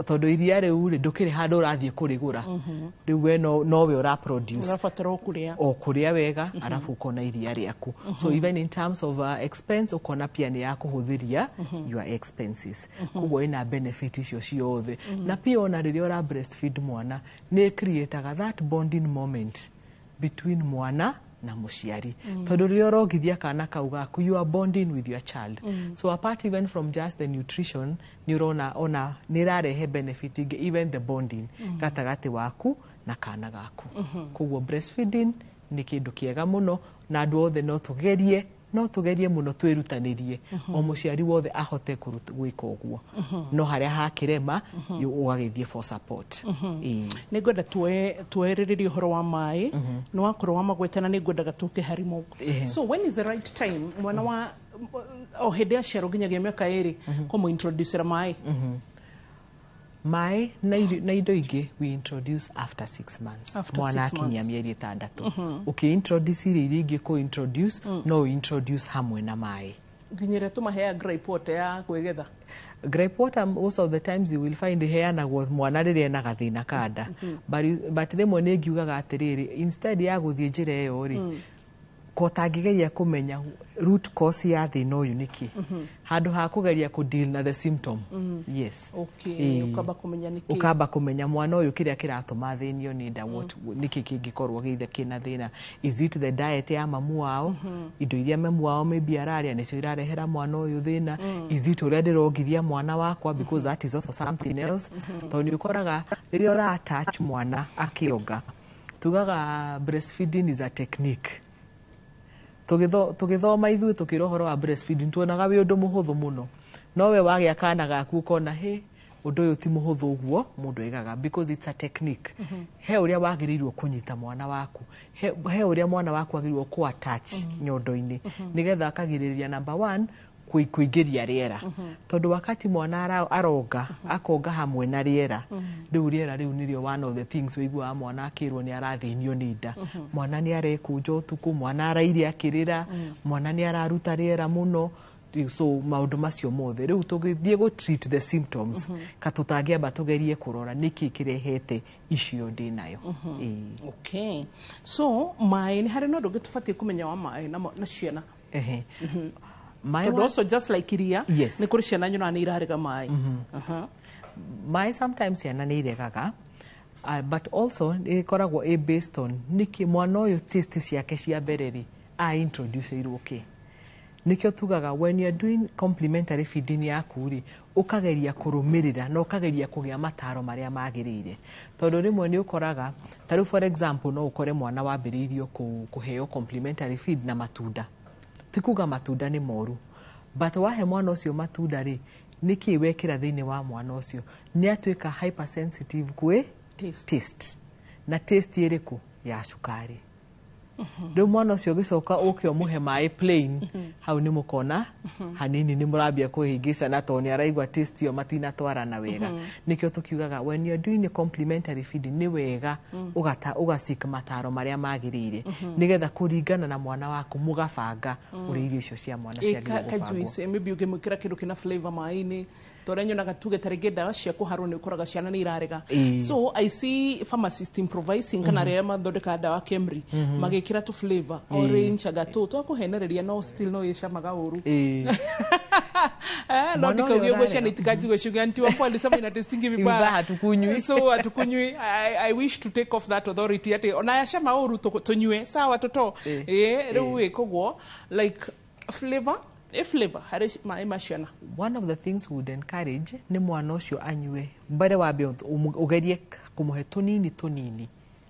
tondũ iria rĩu rĩ, ndũkĩrĩ handũ ũrathiĩ kũrĩgũra. Rĩu we nowe ũra produce. Ũrabatara o kũrĩa. O kũrĩa wega, arabu ũkona iria rĩaku. So even in terms of expense, ũkona pia nĩ ya kũhũthĩria your expenses. Koguo ĩna benefit icio ciothe. Na pia ona rĩrĩa ũra breastfeed mwana, nĩ createaga that bonding moment between mwana na mũciari, tondũ rĩrĩa ũrongithia kana kau gaku, you are bonding with your child. So apart even from just the nutrition, nĩ ũrona ona nĩ ĩrarehe benefit ingĩ, even the bonding gatagatĩ waku na kana gaku. Koguo breastfeeding nĩ kĩndũ kĩega mũno, na andũ othe no tũgerie mũno, twĩrutanĩrie, o mũciari wothe ahote gwĩka ũguo, no harĩa hakĩrema ũgagĩthiĩ for support. Ĩĩ. Nĩ ngwenda tuoerĩrĩrie ũhoro wa maĩ. Nĩ wakorwo wa magweta, na nĩ ngwendaga tũke harimo. So when is the right time, mwana wa o hĩndĩ aciarwo nginyagia mĩaka 2, kũmũ introducera maĩ? Maĩ na indo ingĩ we introduce after 6 months. After Mwana 6 akinyia months. mĩeri 6, ũkĩ-introduce irio iria ingĩ, kũ-introduce no introduce hamwe na maĩ. Nginya ĩrĩa tũmaheaga gripe water ya kwĩgetha? Gripe water, most of the times you will find iheanagwo mwana rĩrĩa ena gathĩna ka nda. But rĩmwe nĩ ngiugaga atĩrĩrĩ, instead ya gũthiĩ njĩra ĩyo rĩ, ko tangĩgeria kũmenya root cause ya thĩna ũyũ nĩkĩ, handũ ha kũgeria kũ deal na the symptom. Yes. Ĩĩ. Ũkamba kũmenya nĩkĩ. Ũkamba kũmenya mwana ũyũ kĩrĩa kĩratũma athĩnio nĩ nda, what nĩkĩ kĩngĩkorwo gĩithe kĩna thĩna. Is it the diet ya mamu wao? Indo iria mamu wao maybe ararĩa nĩcio irarehera mwana ũyũ thĩna? Is it ũrĩa ndĩrongithia mwana wakwa? Because that is also something else, tondũ nĩ ũkoraga rĩrĩa ũra attach mwana akĩonga, tugaga breastfeeding is a technique. Tũgĩthoma ithuĩ, tũkĩra ũhoro wa breastfeeding, tuonaga wĩ ũndũ mũhũthũ mũno, no we wagĩa kana gaku ũkona hĩ, ũndũ ũyũ ti mũhũthũ ũguo mũndũ aigaga, because it's a technique. He ũrĩa wagĩrĩirwo kũnyita mwana waku, he ũrĩa mwana waku agĩrĩirwo kũ attach nyondo-inĩ, nĩgetha akagirĩrĩria number one kũingĩria rĩera, tondũ wakati mwana aronga, akonga hamwe na rĩera rĩu, rĩera rĩu nĩrĩo one of the things wĩiguaga mwana akĩrwo nĩ arathĩnio nĩ nda, mwana nĩ arekũnja ũtukũ, mwana araire akĩrĩra, mwana nĩ araruta rĩera mũno. Rĩu, so maũndũ macio mothe, rĩu tũgĩthiĩ gũ treat the symptoms, ka tũtangĩamba tũgerie kũrora nĩkĩ kĩrehete icio ndĩ nayo. Ĩĩ. Okay, so maĩ, nĩ harĩ na ũndũ ũngĩ tũbatiĩ kũmenya wa maĩ na ciana? Ehe. Maĩ Tondũ also just like iria, nĩ kũrĩ ciana nyonaga nĩ irarega maĩ. Maĩ, sometimes ciana nĩ iregaga, but also nĩ ĩkoragwo ĩ based on nĩkĩ mwana ũyũ taste ciake cia mbere rĩ A introduce-irwo kĩ? Nĩkĩo tugaga when you are doing complementary feeding yaku rĩ, ũkageria kũrũmĩrĩra na ũkageria kũgĩa mataro marĩa magĩrĩire, tondũ rĩmwe nĩ ũkoraga ta rĩu, for example, no ũkore mwana wambĩrĩirio kũheo complementary feed na matunda. Ti kuga matunda nĩ moru, but wahe mwana ũcio matunda rĩ, nĩkĩ wekĩra thĩinĩ wa mwana ũcio? Nĩ atuĩka hypersensitive kwĩ taste, taste. Na taste ĩrĩkũ? Ya cukari. Rĩu mwana ũcio ũgĩcoka ũke ũmũhe maĩ plain, hau nĩ mũkona hanini nĩ mũrambia kũhĩngĩcana, tondũ nĩ araigua taste ĩyo matinatwarana wega. Nĩkĩo tũkiugaga when you're doing a complementary feeding, nĩ wega ũgata ũgaseek mataro marĩa magĩrĩire, nĩgetha kũringana na mwana waku mũgabanga ũrĩa irio icio cia mwana Ĩ, ciagĩrĩirwo ka gũbangwo. Juice, maybe ũngĩmwĩkĩra kĩndũ kĩna flavor maĩ-inĩ, torĩa nyonaga tuge ta rĩngĩ ndawa cia kũharwo nĩ ũkoraga ciana nĩ irarega. So I see pharmacist improvising, kana arĩa mathondekaga ndawa KEMRI magĩkĩra tũ flavor, orange, anga tũ twa kũhenereria, no still no ĩcamaga ũru. Eh, no Mwana ũrĩa ndikauge ũguo ũrarega. ciana itikanjigue ciuge anti wakwa alisema inatastingi vibaya, Vibaya, hatukunywi. So hatukunywi. I wish to take off that authority atĩ ona yacama ũru tũnyue sawa toto. Eh, rĩu ĩ koguo like flavor, ĩ flavor harĩ maĩ ma ciana. One of the things we would encourage nĩ mwana ũcio anyue mbere wambe ũgerie kũmũhe tũnini tũnini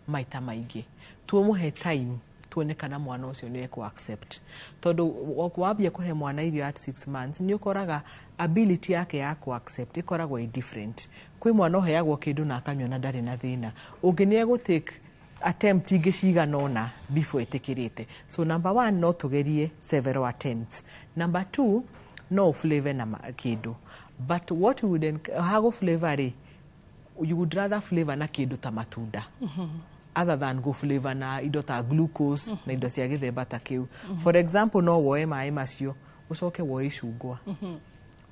maita maingĩ, tuũmũhe time, tuone kana mwana ũcio nĩ ekũ accept, tondũ wambia kũhe mwana irio at 6 months, nĩ ũkoraga ability yake ya kũ accept ĩkoragwo ĩ different. Kwĩ mwana ũheagwo kĩndũ na akanyua na ndarĩ na thĩna, ũngĩ nĩ egũ take attempt ingĩ cigana ũna before ĩtĩkĩrĩte. So number one, no tũgerie several attempts. Number two, no flavor na kĩndũ, but what we would hagũ flavor rĩ, you would rather flavor na kĩndũ ta matunda other than go flavor na indo ta glucose na indo cia gĩthemba ta kĩu. For example, no woe maĩ macio, ũcoke woe icungwa,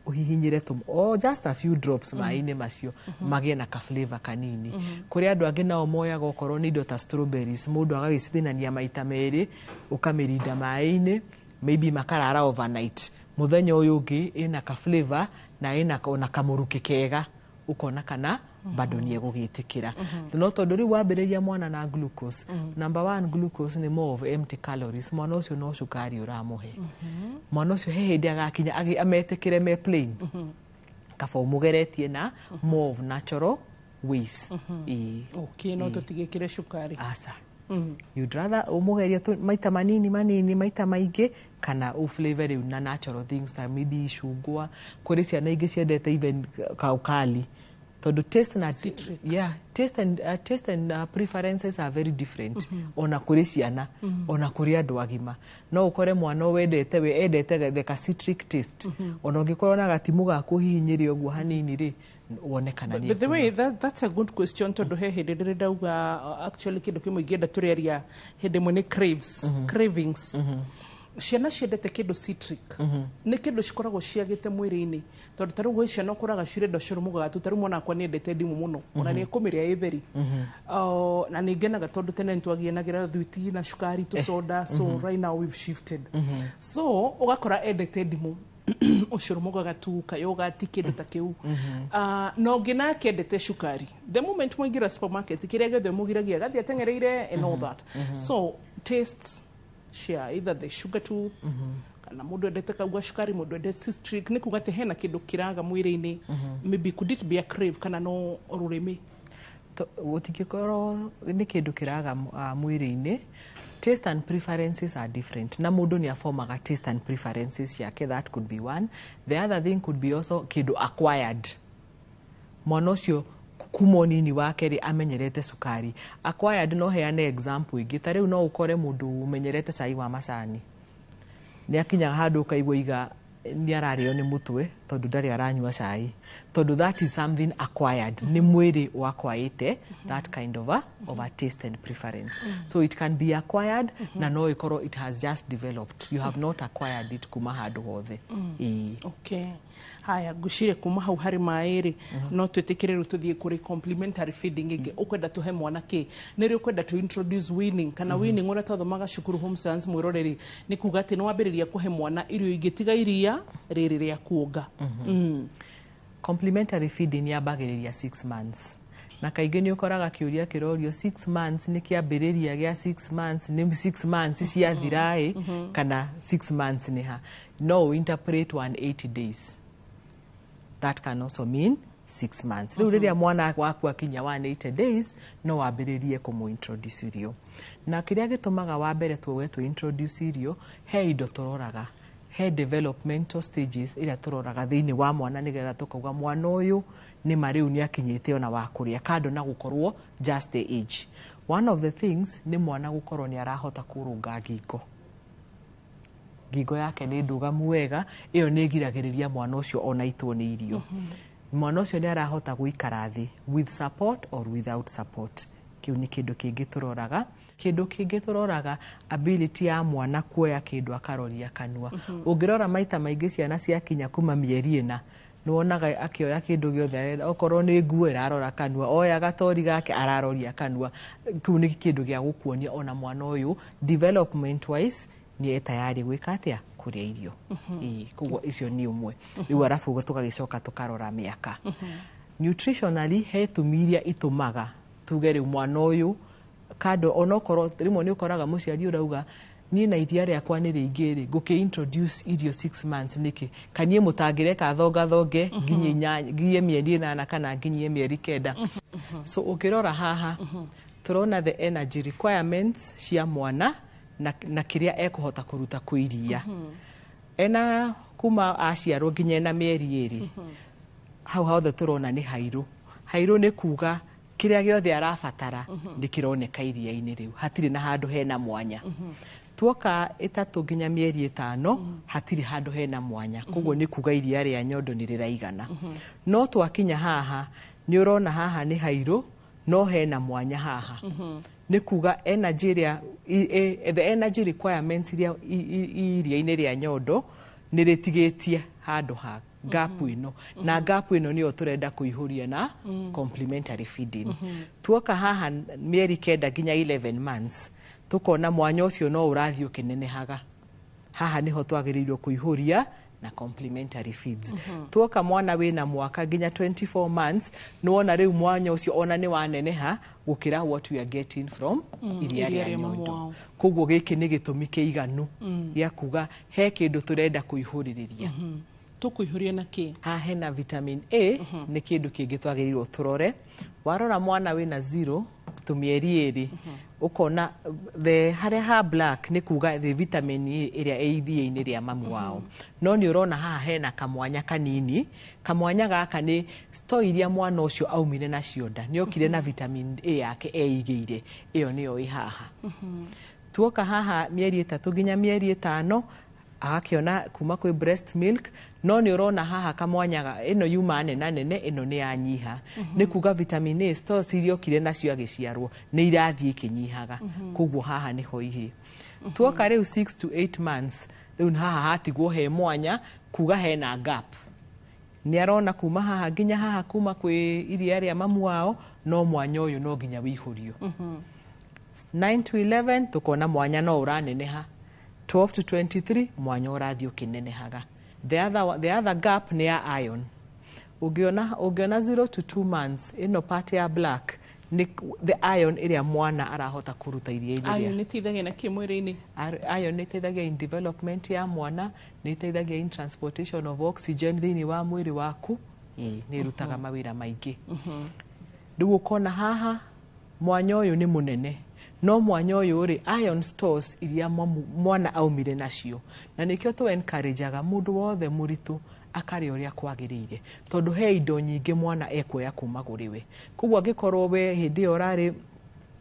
ũhihinyĩre tũ oh, just a few drops maĩ-inĩ macio, magĩe na ka flavor kanini. Kũrĩ andũ angĩ nao moyaga okorwo nĩ indo ta strawberries, mũndũ agagĩcithinania maita merĩ, ũkamĩrinda maĩ-inĩ, maybe makarara overnight, mũthenya ũyũ ũngĩ ĩna ka flavor na ĩna ona kamũrukĩ kega, ũkona kana bado nĩ egũgĩtĩkĩra. No tondũ rĩu wambĩrĩria mwana na glucose, number one, glucose nĩ more of empty calories. Mwana ũcio no cukari ũramũhe. Mwana ũcio he hĩndĩ agakinya ametĩkĩre me plain? Kaba ũmũgeretie na more of natural ways. Ĩĩ. Okay, no tũtigĩkĩre cukari. Aca. You'd rather ũmũgerie maita manini manini maita maingĩ, kana ũflavor rĩu na natural things ta maybe icungwa. Kũrĩ ciana ingĩ ciendete even kaukali, tondũ taste na yeah, taste and preferences are very different, ona kũrĩ ciana, ona kũrĩ andũ agima. No ũkore mwana wendete, we endete the ka citric taste, ona ũngĩkorwo na gatimũ gaku ũhihinyĩre ũguo hanini rĩ, wone kana nĩ By the way, that's a good question, tondũ he hĩndĩ ndĩrĩ ndauga, actually kĩndũ kĩmwe ingĩenda tũrĩaria hĩndĩ ĩmwe nĩ craves, cravings. Ciana ciendete kĩndũ citric, nĩ kĩndũ cikoragwo ciagĩte mwĩrĩ-inĩ, tondũ ta rĩu gwĩ ciana ũkoraga cirenda ũcũrũ mũgagatu. Ta rĩu mwana wakwa nĩ endete ndimũ mũno, ona nĩ ekũmĩrĩa ĩ theri. Na nĩ ngenaga tondũ tene nĩ twagianagĩra thwiti na cukari tũcoda, so right now we've shifted. So ũgakora endete ndimũ, ũcũrũ mũgagatu, kayogati, kĩndũ ta kĩu. Ah, na ũngĩ nake endete cukari. The moment mwaingĩra supermarket, kĩrĩa gĩothe mũgiragia gathiĩ ateng'ereire and all that. So tastes cia either the sugar tooth, kana mũndũ endete kau gacukari, mũndũ endete citric, nĩ kuga atĩ hena kĩndũ kĩraga mwĩrĩ-inĩ. Maybe could it be a crave, kana no rũrĩmĩ? Gũtingĩkorwo nĩ kĩndũ kĩraga mwĩrĩ-inĩ. Taste and preferences are different, na mũndũ nĩ aformaga taste and preferences ciake. That could be one. The other thing could be also kĩndũ acquired. Mwana ũcio kuma ũnini wake rĩ, amenyerete cukari. Acquired, no heane example ĩngĩ. Ta rĩu no ũkore mũndũ ũmenyerete cai wa macani, nĩ akinyaga handũ ũkaigua iga nĩ ararĩo nĩ mũtwe tondũ ndarĩ aranyua cai, tondũ that is something acquired, nĩ mwĩrĩ wakwaĩte that kind of a taste and preference. So it can be acquired, na no ĩkorwo it has just developed, you have not acquired it kuma handũ hothe. Ĩĩ. Okay, haya, ngwĩciria kuma hau harĩ maĩ rĩ, no twĩtĩkĩre rĩu tũthiĩ kũrĩ complementary feeding ĩngĩ. Ũkwenda tũhe mwana kĩ? Nĩ rĩ ũkwenda to introduce weaning? Kana weaning, ũrĩa twathomaga cukuru home science, mwĩroreri, nĩ kuga atĩ nĩ wambĩrĩria kũhe mwana irio ingĩ tiga iria rĩrĩ rĩa kuonga. Complementary feeding yambagĩrĩria 6 months, Na kaingĩ nĩ ũkoraga kĩũria kĩrorio 6 months nĩ kĩambĩrĩria gĩa 6 months, nĩ 6 months ciathira ĩ, kana 6 months nĩ ha. No ũ interpret 180 days, that can also mean 6 months. Rĩu rĩrĩa mwana waku akinya 180 days, no wambĩrĩrie kũmũ introduce irio. Na kĩrĩa gĩtũmaga wa mbere tuoge tũ introduce irio, he indo tũroraga, he developmental stages ĩrĩa tũroraga thĩinĩ wa mwana, nĩgetha tũkauga mwana ũyũ nĩ ma rĩu nĩ akinyĩte ona wa kũrĩa, kando na gũkorwo just the age. One of the things nĩ mwana gũkorwo nĩ arahota kũrũnga ngingo, ngingo yake nĩ ndũgamu wega. Ĩyo nĩ ĩgiragĩrĩria mwana ũcio ona itwo nĩ irio. Mwana ũcio nĩ arahota gũikara thĩ with support or without support. Kĩu nĩ kĩndũ kĩngĩ tũroraga. Kĩndũ kĩngĩ tũroraga, ability ya mwana kuoya kĩndũ akaroria kanua. Ũngĩrora maita maingĩ ciana ciakinya kuma mĩeri 4, nĩwonaga akĩoya kĩndũ gĩothe arenda. Okorwo nĩ nguo, ĩrarora kanua, oya gatori gake, araroria kanua. Kĩu nĩ kĩndũ gĩa gũkuonia ona mwana ũyũ development wise nĩ tayari gwĩka atĩa, kũrĩa irio. Ĩĩ, koguo icio nĩ ũmwe. Rĩu arabu tũgagĩcoka tũkarora mĩaka. Nutritionally, he itũmi iria itũmaga tuge rĩu mwana ũyũ, kando onokorwo rĩmwe nĩ ũkoraga mũciari ũrauga, "Niĩ na iria rĩakwa nĩ rĩingĩ rĩ, ngũkĩ introduce irio 6 months nĩkĩ? Kaniĩ mũtangĩreka thongathonge nginye 8, nginye mĩeri 8 kana nginyie mĩeri 9?" So ũngĩrora haha, tũrona the energy requirements cia mwana na kĩrĩa ekũhota kũruta kwĩ iria ena kuma aciarwo nginya ena mĩeri 2. Hau hothe tũrona nĩ hairũ. Hairũ nĩ kuga kĩrĩa gĩothe arabatara nĩ kĩroneka iria-inĩ rĩu, hatirĩ na handũ hena mwanya. Tuoka 3 nginya mĩeri 5, hatirĩ handũ hena mwanya, koguo nĩ kuga iria rĩa nyondo nĩ rĩraigana. No twakinya haha, nĩ ũrona haha nĩ hairũ, no hena mwanya haha. Nĩ kuga energy ĩrĩa the energy requirements iria iria-inĩ rĩa nyondo nĩ rĩtigĩtie handũ ha gap ĩno, na gap ĩno nĩyo tũrenda kũihũria na complementary feeding. Tuoka haha mĩeri 9 nginya 11 months, tukona mwanya ũcio no ũrathiĩ ũkĩnenehaga. Haha nĩho twagĩrĩirwo kũihũria na complementary feeds. Tuoka mwana wĩna mwaka nginya 24 months, nĩwona rĩu mwanya ũcio ona nĩ waneneha gũkĩra what we are getting from iria iria rĩa rĩa mamu nyondo. wao. Koguo gĩkĩ nĩ gĩtũmi kĩiganu gĩa kuga he kĩndũ tũrenda kũihũrĩrĩria. Tũkũihũria na kĩ? Haha hena vitamin A. Nĩ kĩndũ kĩngĩ twagĩrĩirwo tũrore. Warora mwana wĩna 0 tũmĩeri 2, ũkona the harĩa ha black nĩ kuga the vitamin A ĩrĩa ĩ iria-inĩ rĩa mamu wao. No nĩ ũrona haha hena kamwanya kanini. Kamwanya gaka nĩ store iria mwana ũcio aumire nacio nda. Nĩ okire na vitamin A yake eigĩire, ĩyo nĩyo ĩ haha. Tuoka haha mĩeri 3 nginya mĩeri 5, agakĩona kuma kwĩ breast milk. No nĩ ũrona haha kamwanya ĩno yuma nena nene, ĩno nĩ yanyiha. Nĩ kuga vitamin A stores iria okire nacio agĩciarwo nĩ irathiĩ ikĩnyihaga. Koguo haha nĩho ihĩ. Tuoka rĩu 6 to 8 months, rĩu haha hatigwo he mwanya, kuga hena gap. Nĩ arona kuma haha nginya haha kuma kwĩ iria rĩa mamu wao, no mwanya ũyũ no nginya wĩihũrio. 9 to 11, tukona mwanya no ũraneneha. 12 to 23, mwanya ũrathiĩ ũkĩnenehaga. The other gap nĩ ya iron. Ũngĩona 0 to 2 months, ĩno part ya black nĩ the iron ĩrĩa mwana arahota kũruta iria-inĩ rĩa Iron ĩteithagia na kĩ mwĩrĩ-inĩ? Iron nĩ ĩteithagia in development ya mwana, nĩ ĩteithagia in transportation of oxygen thĩinĩ wa mwĩrĩ waku. Ĩĩ, nĩ ĩrutaga mawĩra maingĩ. Rĩu ũkona haha mwanya ũyũ nĩ mũnene, no mwanya ũyũ rĩ, iron stores iria mwana aumire nacio. Na nĩkĩo tũ encourageaga mũndũ wothe mũritũ akarĩa ũrĩa kwagĩrĩire, tondũ he indo nyingĩ mwana ekuoya kuma kũrĩ we. Koguo angĩkorwo we hĩndĩ ĩyo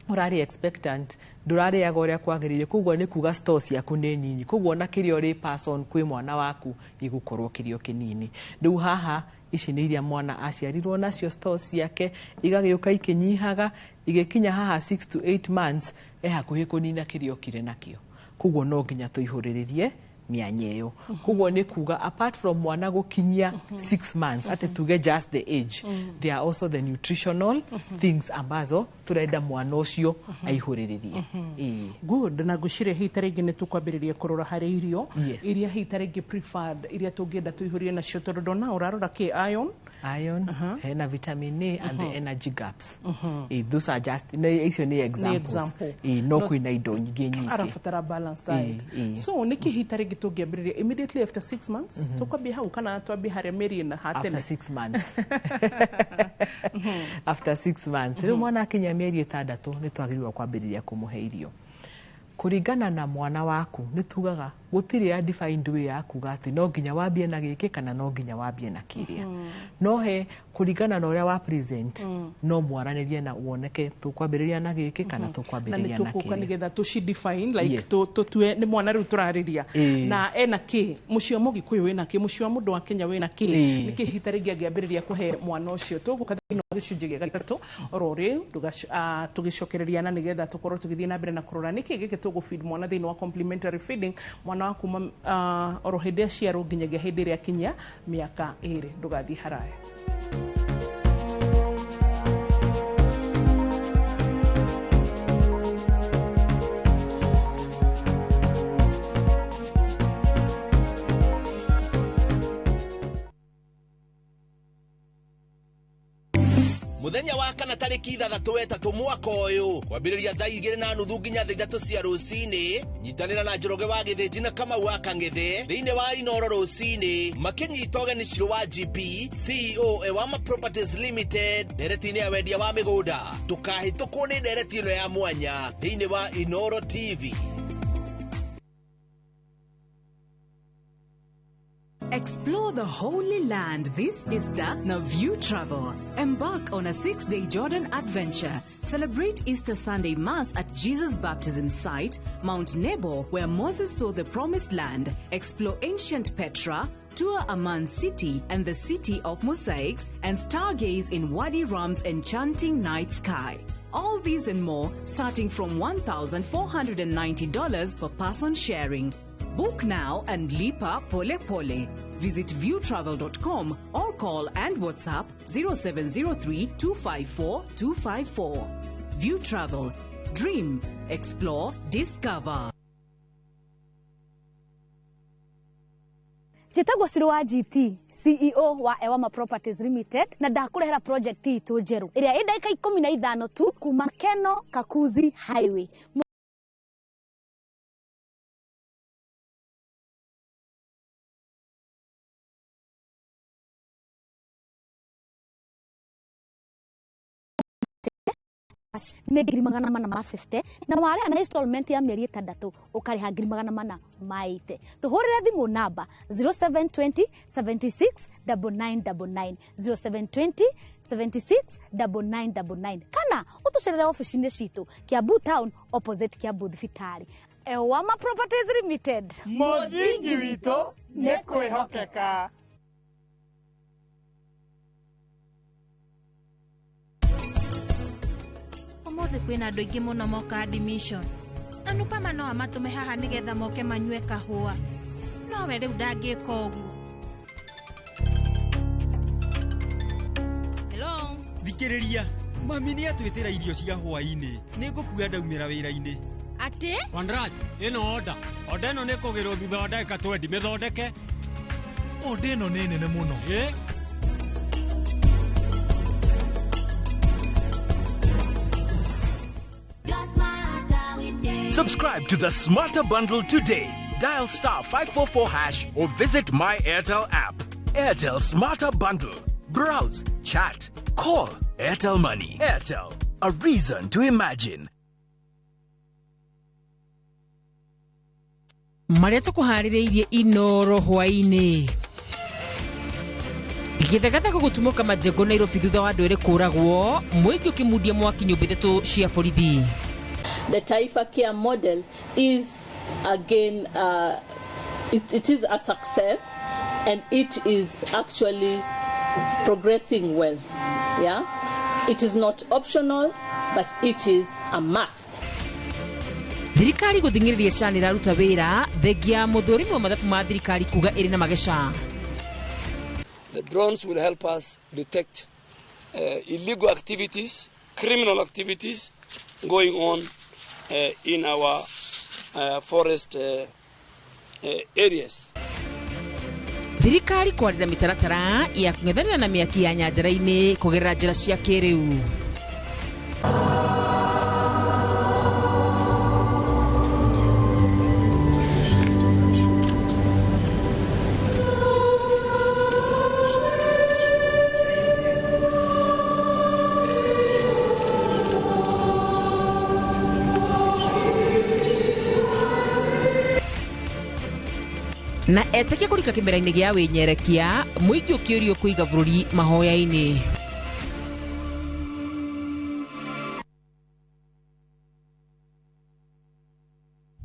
ũrarĩ expectant, ndũrarĩaga ũrĩa kwagĩrĩire, koguo nĩ kuga stores ciaku nĩ nyinyi, koguo ona kĩrĩa ũrĩ pass on kwĩ mwana waku gĩgũkorwo kĩrĩ o kĩnini. Rĩu haha ici nĩ iria mwana aciarirwo nacio, stores ciake igagĩũka ikĩnyihaga, igĩkinya haha 6 to 8 months e hakuhĩ kũnina kĩrĩa okire nakĩo. Koguo no nginya tũihũrĩrĩrie mĩanya ĩyo. Koguo nĩ kuga apart from mwana gũkinyia 6 months, atĩ tuge just the age, there are also the nutritional things ambazo tũrenda mwana ũcio aihũrĩrĩrie. Ĩĩ. Good. Na ngwĩciria hihi ta rĩngĩ nĩ tũkwambĩrĩria kũrora harĩ irio iria hihi ta rĩngĩ preferred, iria tũngĩenda tũihũrie nacio, tondũ ndona ũrarora kĩ iron. Iron, hena vitamin A and the energy gaps. Those are just icio nĩ examples. Example. No kwĩna indo nyingĩ nyingĩ. Arabatara balanced diet. So nĩ kĩhita rĩngĩ tũngĩambĩrĩria immediately after 6 months? Tũkwambia hau kana twambie harĩa mĩeri ĩna hatene? After 6 months, after 6 months rĩu mwana akinya mĩeri 6 nĩ twagĩrĩirwo kwambĩrĩria kũmũhe irio kũringana na mwana waku. Nĩ tugaga gũtirĩ a defined way ya kuga atĩ no nginya wambie na gĩkĩ kana no nginya wambie na kĩrĩa, no he kũringana na ũrĩa wa present, no mwaranĩrie na woneke tũkwambĩrĩria na gĩkĩ kana na nĩ tũkwambĩrĩria na tũgũka kĩrĩa. Nĩgetha tũci-define like tũtue nĩ mwana rĩu tũrarĩria na ena kĩ, mũciĩ wa mũgĩkũyũ wĩna kĩ, mũciĩ wa mũndũ wa Kenya wĩna kĩ, nĩ kĩ hita rĩngĩ angĩambĩrĩria kũhe mwana ũcio. Tũgũka thĩinĩ wa gĩcunjĩ gĩa gatatũ oro rĩu, tũgĩcokereria na nĩgetha tũkorwo tũgĩthiĩ na mbere na kũrora nĩkĩ gĩkĩ tũgũfeed mwana thĩinĩ wa complementary feeding, mwana wa kuma oro hĩndĩ aciarwo nginyagia hĩndĩ ĩrĩa akinyia mĩaka 2. Ndũgathiĩ haraya. Muthenya wa kana tarĩki 6 3 mwaka ũyũ, kwambĩrĩria thaa 2:30 nginya thaa 3 cia rũcinĩ, nyitanĩra na Njoroge wa Gĩthĩnji na Kamau wa Kang'ethe thĩinĩ wa Inoro rũcinĩ, makĩnyita ũgeni Ciro wa GP, CEO Ewama Properties Limited, ndereti-inĩ ya wendia wa mĩgũnda. Ndũkahĩtũkwo nĩ ndereti ĩno ya mwanya thĩinĩ wa Inoro TV. Explore the Holy Land this Easter na View Travel. Embark on a 6-day Jordan adventure. Celebrate Easter Sunday Mass at Jesus' baptism site, Mount Nebo, where Moses saw the Promised Land. Explore ancient Petra, tour Amman City and the City of Mosaics, and stargaze in Wadi Rum's enchanting night sky. All these and more starting from $1,490 per person sharing. Book now and lipa pole pole. Visit viewtravel.com or call and WhatsApp 0703 254 254. View Travel. Dream, explore, discover. Njĩtagwo Ciro wa GP, CEO wa Ewama Properties Limited, na ndakũrehera project itũ njerũ ĩrĩa ĩ ndagĩka 15 tu kuma Keno Kakuzi Highway. Nĩ 450,000, na warĩha na installment ya mĩeri 6 ũkarĩha 480,000. Tũhũrĩre thimũ namba 0720 76 9999, 0720 76 9999, kana ũtũcerere ofici-inĩ citũ Kiambu Town, opposite Kiambu Thibitarĩ. Ewama Properties Limited. Mũthingi witũ nĩ kwĩhokeka. Ũmũthĩ kwĩna andũ aingĩ mũno moka admission. Anupama no amatũme haha nĩgetha moke manyue kahũa, nowe rĩu ndangĩka ũguo. Hello? Thikĩrĩria, mami nĩ atwĩtĩra irio cia hwaĩ-inĩ. Nĩ ngũkua ndaumĩra wĩra-inĩ. Atĩ? Vanraj, ĩno order. Order ĩno nĩ kũgĩrwo thutha wa ndagĩka 20. Mĩthondeke. Order ĩno nĩ nene mũno. Ĩ. Subscribe to the Smarter Bundle today. Dial *544# or visit My Airtel app. Airtel Smarter Bundle. Browse, chat, call. Airtel Money. Airtel, a reason to imagine. Marĩa tũkũharĩrĩirie Inoro hwaĩ-inĩ: gĩthegathego gũtumũka majengo Nairobi thutha wa andũ erĩ kũragwo, mũingĩ ũkĩmundia mwaki nyũmba ithatũ cia borithi. The Taifa Care model is again, it is a success and it is actually progressing well. Yeah? It is not optional, but it is a must. Thirikari gũthing'ĩrĩria SHA nĩraruta wĩra thengia mũthũrimi wa mathabu ma thirikari kuga ĩrĩ na mageca. The drones will help us detect illegal activities, criminal activities going on in our forest areas. Thirikari kwarĩra mĩtaratara ya kũng'ethanĩra na mĩaki ya nyanjara-inĩ kũgerera njĩra cia kĩrĩu. Na etĩkia kũrika kĩmera-inĩ gĩa wĩnyerekia, mũingĩ ũkĩũrio kũiga bũrũri mahoya-inĩ.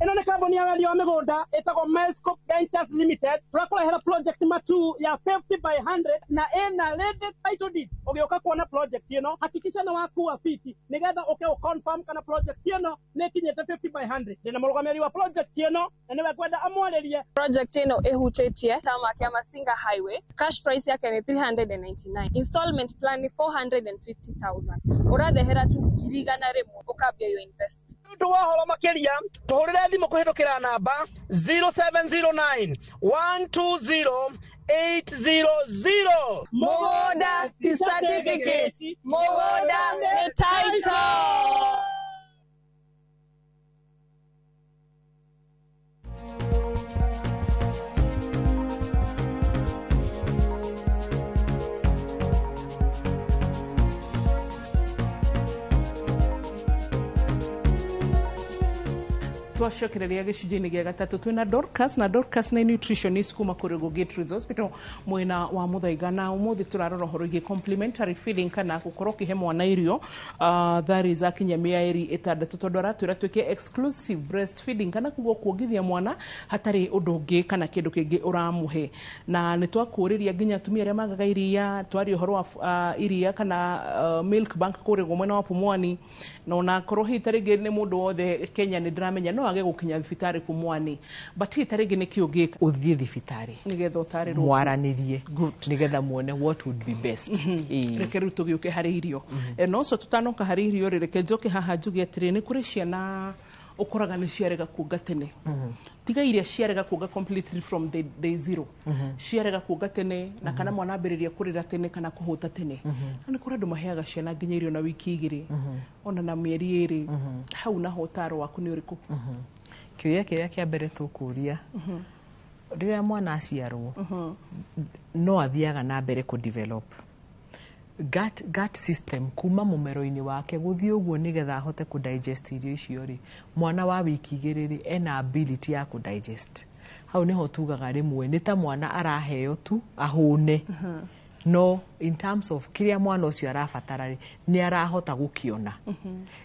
Ĩno nĩ kambuni ya wendia wa mĩgũnda ĩtagwo Milescope Ventures Limited. Tũrakũrehera project matu ya 50 by 100 na ĩna ready title deed. Ũgĩũka kuona project ĩno, hakikisha nĩ wakua fiti nĩgetha ũke ũ confirm kana project ĩno nĩ ĩkinyĩte 50 by 100. Ndĩna mũrũgamĩrĩri wa project ĩno na nĩwe ngwenda amwarĩrie. Project ĩno ĩhutĩtie tarmac ya Masinga Highway. Cash price yake ni 399. Installment plan ni 450,000. Ũrathehera tu 100,000 ũkambia your investment. Nĩ wa horo makĩria tũhũrĩre thimũ kũhĩtũkĩra namba 0709 120 800. Mũgũnda ti certificate, mũgũnda nĩ title. Twacokereria gĩcunjĩ-inĩ gĩa gatatũ twĩna Dorcas, na Dorcas nĩ nutritionist kuma kũrĩ Gertrude's Hospital mwena wa Muthaiga, na ũmũthĩ tũrarora ũhoro wĩgiĩ complementary feeding kana gũkorwo ũkĩhe mwana irio that is akinya mĩeri 6, tondũ aratwĩra twĩke exclusive breastfeeding kana kuguo kuongithia mwana hatarĩ ũndũ ũngĩ kana kĩndũ kĩngĩ ũramũhe. Na nĩ twakũrĩria nginya atumia arĩa magaga iria, twaria ũhoro wa iria kana milk bank kũrĩ mwena wa Pumwani, na onakorwo hihi ta rĩngĩ nĩ mũndũ wothe Kenya nĩ ndĩramenya no age gũkinya thibitarĩ Pumwani, but hihi ta rĩngĩ nĩ kĩ ũngĩka Ũthiĩ thibitarĩ nĩgetha ũtarĩrwo, mwaranĩrie nĩgetha muone what would be best. Reke rĩu tũgĩũke harĩ irio. Na ũcio tũtanoka harĩ irio rĩ, reke njoke haha njuge atĩrĩ, nĩ kũrĩ ciana ũkoraga nĩ ciarega kuonga tene, tiga iria ciarega kuonga completely from the day zero, ciarega kuonga tene na kana mwana ambĩrĩria kũrĩra tene kana kũhũta tene. Na nĩ kũrĩ andũ maheaga ciana nginya irio na wiki 2 ona na mĩeri 2. Hau naho ũtaro waku nĩ ũrĩkũ? Kĩũria kĩrĩa kĩa mbere tũkũria, rĩrĩa mwana aciarwo no athiaga na mbere kũ develop gut system kuma mũmero-inĩ wake gũthiĩ ũguo nĩgetha ahote kũ digest irio icio rĩ, mwana wa wiki 2 rĩ ena ability ya kũ digest. Hau nĩho tugaga rĩmwe nĩ ta mwana araheo tu ahũne, no in terms of kĩrĩa mwana ũcio arabatara rĩ, nĩ arahota gũkĩona.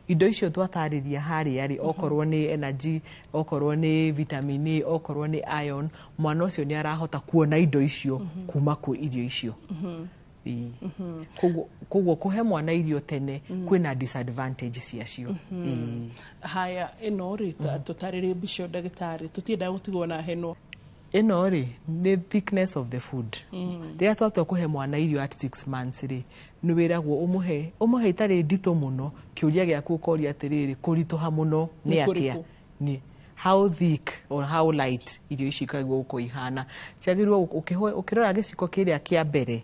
Indo icio twatarĩria harĩa rĩ, okorwo nĩ energy, okorwo nĩ vitamin A, okorwo nĩ iron, mwana ũcio nĩ arahota kuona indo icio kuma kwĩ irio icio. Koguo kũhe mwana irio tene kwĩna disadvantage ciacio. Haya, ĩno rĩ, tũtarĩrie mbica ndagĩtarĩ, tũtiendaga gũtigwo na heno. Ĩno rĩ nĩ thickness of the food. Rĩrĩa twatua kũhe mwana irio at 6 months rĩ, nĩ wĩragwo ũmũhe itarĩ nditũ mũno. Kĩũria gĩaku ũkoria atĩrĩrĩ, kũritũha mũno nĩ atĩa? Nĩ how thick or how light irio ici ikagĩrĩirwo gũkorwo ihana. Ciagĩrĩirwo ũkĩrora gĩciko kĩrĩa kĩa mbere,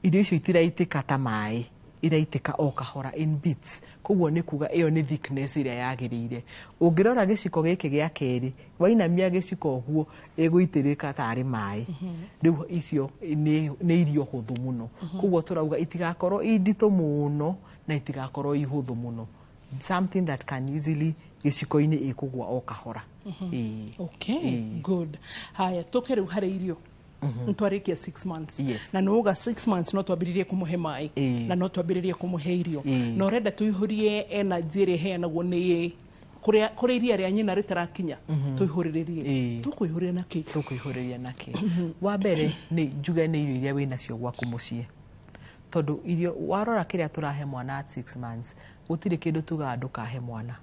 irio icio itiraitĩka ta maĩ, iraitĩka o kahora in bits. Koguo nĩ kuga ĩyo nĩ thickness ĩrĩa yagĩrĩire. Ũngĩrora gĩciko gĩkĩ gĩa kerĩ, wainamia gĩciko ũguo ĩgũitĩrĩka tarĩ maĩ. Rĩu icio nĩ irio hũthũ mũno. Koguo tũrauga itigakorwo i nditũ mũno na itigakorwo i hũthũ mũno. Something that can easily gĩciko-inĩ ĩkũgwa o kahora. Okay, good. Haya, tũke rĩu harĩ irio. Ntwarĩkia 6 months. Yes. Na nĩuga 6 months no twambĩrĩrie kũmũhe maĩ na no twambĩrĩrie kũmũhe irio, na ũrenda tũihũrie energy ĩrĩa ĩheanagwo nĩ kũrĩa iria rĩa nyina rĩtarakinya, tũihũrĩrĩrie. Tũkũihũrĩria na kĩ? Tũkũihũrĩria na kĩ? Wa mbere nĩ njuge nĩ irio iria wĩnacio gwaku mũciĩ, tondũ irio warora kĩrĩa tũrahe mwana at 6 months, gũtirĩ kĩndũ tugaga ndũkahe mwana,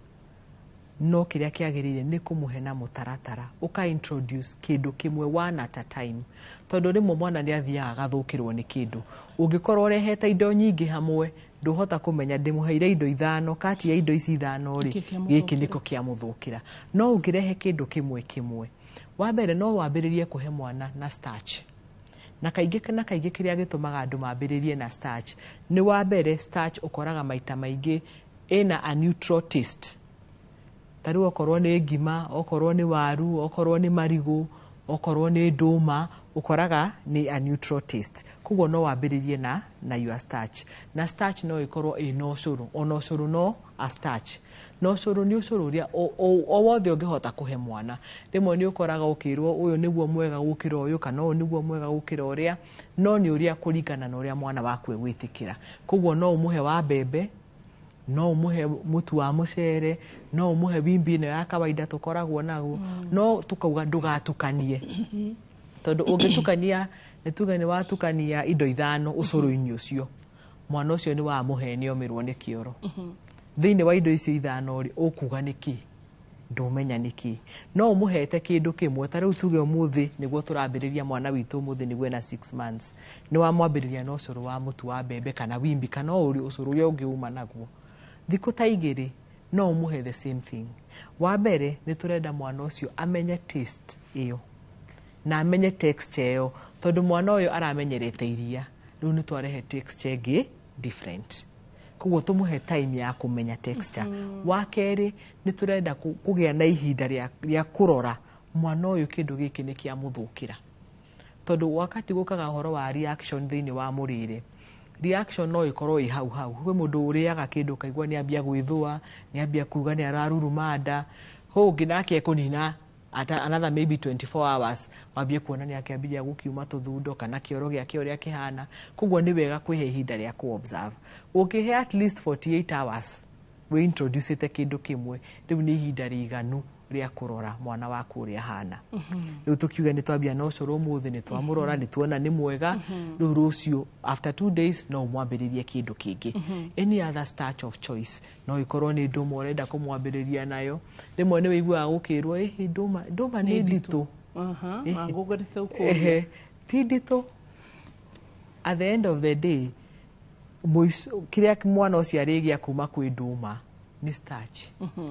no kĩrĩa kĩagĩrĩire nĩ kũmũhe na mũtaratara, ũka introduce kĩndũ kĩmwe one at a time, tondũ rĩmwe mwana nĩ athiaga agathũkĩrwo nĩ kĩndũ. Ũngĩkorwo ũrehete indo nyingĩ hamwe, ndũhota kũmenya ndĩmũheire indo 5, kati ya indo ici 5 rĩ, gĩkĩ nĩko kĩamũthũkĩra. No ũngĩrehe kĩndũ kĩmwe kĩmwe, wa mbere no wambĩrĩrie kũhe mwana na starch. Na kaingĩ kĩrĩa gĩtũmaga andũ mambĩrĩrie na starch nĩ wa mbere, starch ũkoraga maita maingĩ ĩna a neutral taste. Ta rĩu okorwo nĩ ngima, okorwo nĩ waru, okorwo nĩ marigũ, okorwo nĩ ndũma, ũkoraga nĩ a neutral taste. Koguo no wambĩrĩrie na your starch. Na starch no ĩkorwo ĩna ũcũrũ, ona ũcũrũ no a starch. No ũcũrũ nĩ ũcũrũ ũrĩa o wothe ũngĩhota kũhe mwana. Rĩmwe nĩ ũkoraga ũkĩrwo ũyũ nĩguo mwega gũkĩra ũyũ, kana ũyũ nĩguo mwega gũkĩra ũrĩa, no nĩ ũrĩa kũringana na ũrĩa mwana waku egwĩtĩkĩra. Koguo no ũmũhe wa mbembe, no ũmũhe mũtu wa mũcere, no ũmũhe wimbi ĩno ya kawaida tũkoragwo naguo, no tũkauga ndũgatukanie. Tondũ ũngĩtukania, nĩ tuge nĩ watukania indo 5 ũcũrũ-inĩ ũcio, mwana ũcio nĩ wamũhe nĩ omĩrwo nĩ kĩoro. Thĩinĩ wa indo icio 5 rĩ, ũkuga nĩkĩ? Ndũmenya nĩkĩ. No ũmũhete kĩndũ kĩmwe, ta rĩu tuge ũmũthĩ nĩguo tũrambĩrĩria mwana witũ ũmũthĩ nĩguo ena 6 months. Nĩ wamwambĩrĩria na ũcũrũ wa mũtu wa mbembe kana wimbi kana o ũcũrũ ũrĩa ũngĩ uma naguo. Thikũ ta 2 no ũmũhe the same thing. Wa mbere nĩ tũrenda mwana ũcio amenye taste ĩyo na amenye texture ĩyo, tondũ mwana ũyũ aramenyerete iria, rĩu nĩ twarehe texture ĩngĩ different. Koguo tũmũhe time ya kũmenya texture. Wa kerĩ nĩ tũrenda kũgĩa na ihinda rĩa kũrora mwana ũyũ kĩndũ gĩkĩ nĩ kĩamũthũkĩra. Tondũ wakati gũkaga ũhoro wa reaction thĩinĩ wa mũrĩre, reaction no ĩkorwo ĩ hau hau. Kwĩ mũndũ ũrĩaga kĩndũ ũkaigua nĩ ambia gwĩthũa, nĩ ambia kuga nĩ araruruma nda, hau ũngĩ nake ekũnina another maybe 24 hours wambie kuona nĩ akĩambia gũkiuma tũthundo kana kĩoro gĩake ũrĩa kĩhana. Koguo nĩ wega kwĩhe ihinda rĩa kũ observe. Ũngĩhe at least 48 hours wĩ introduce kĩndũ kĩmwe, rĩu nĩ ihinda rĩiganu rĩa kũrora mwana waku ũrĩa ahana. Rĩu tũkiuge nĩ twambia na ũcũrũ ũmũthĩ, nĩ twamũrora, nĩ tuona nĩ mwega, rĩu rũciũ after 2 days no ũmwambĩrĩrie kĩndũ kĩngĩ. Any other starch of choice, no ĩkorwo nĩ ndũma ũrenda kũmwambĩrĩria nayo. Rĩmwe nĩ wĩiguaga gũkĩrwo ĩhĩ ndũma nĩ nditũ. Ti nditũ. At the end of the day, kĩrĩa mwana ũcio arĩgĩa kuma kwĩ ndũma nĩ starch.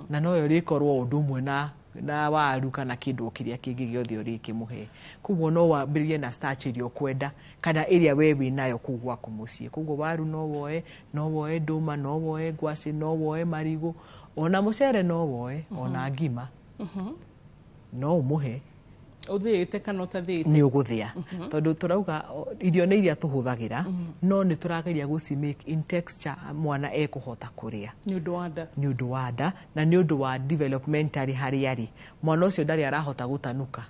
Na no yo rĩkorwo ũndũ ũmwe na waru kana kĩndũ kĩrĩa kĩngĩ gĩothe ũrĩkĩmũhe. Koguo no wambĩrĩrie na starch ĩrĩa ũkwenda kana ĩrĩa we wĩ nayo kũu gwaku mũciĩ. Koguo waru no woe, no woe ndũma, no woe ngwacĩ, no woe marigũ, ona mũcere no woe, ona ngima. No ũmũhe. Ũthĩĩte kana ũtathĩĩte? Nĩ ũgũthĩa. Tondũ tũrauga irio nĩ iria tũhũthagĩra, no nĩ tũrageria gũci make in texture mwana ekũhota kũrĩa. Nĩ ũndũ wa nda. Nĩ ũndũ wa nda na nĩ ũndũ wa developmentally harĩa arĩ. Mwana ũcio ndarĩ arahota gũtanuka.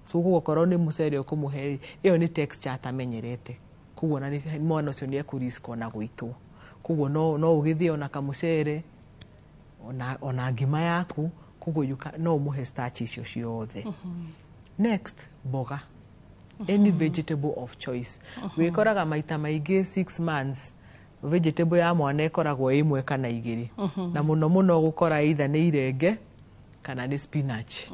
So koguo okorwo nĩ mũcere ũkũmũhe rĩ, ĩyo nĩ texture atamenyerete. Koguo ona mwana ũcio nĩ ekũ risk ona gũitwo. Koguo no ũgĩthĩe ona kamũcere, ona ngima yaku, koguo no ũmũhe starch icio ciothe. Next, mboga. Any vegetable of choice. Wĩkoraga maita maingĩ 6 months vegetable ya mwana ĩkoragwo ĩmwe kana 2. Na mũno mũno gũkora either nĩ irenge kana nĩ spinach.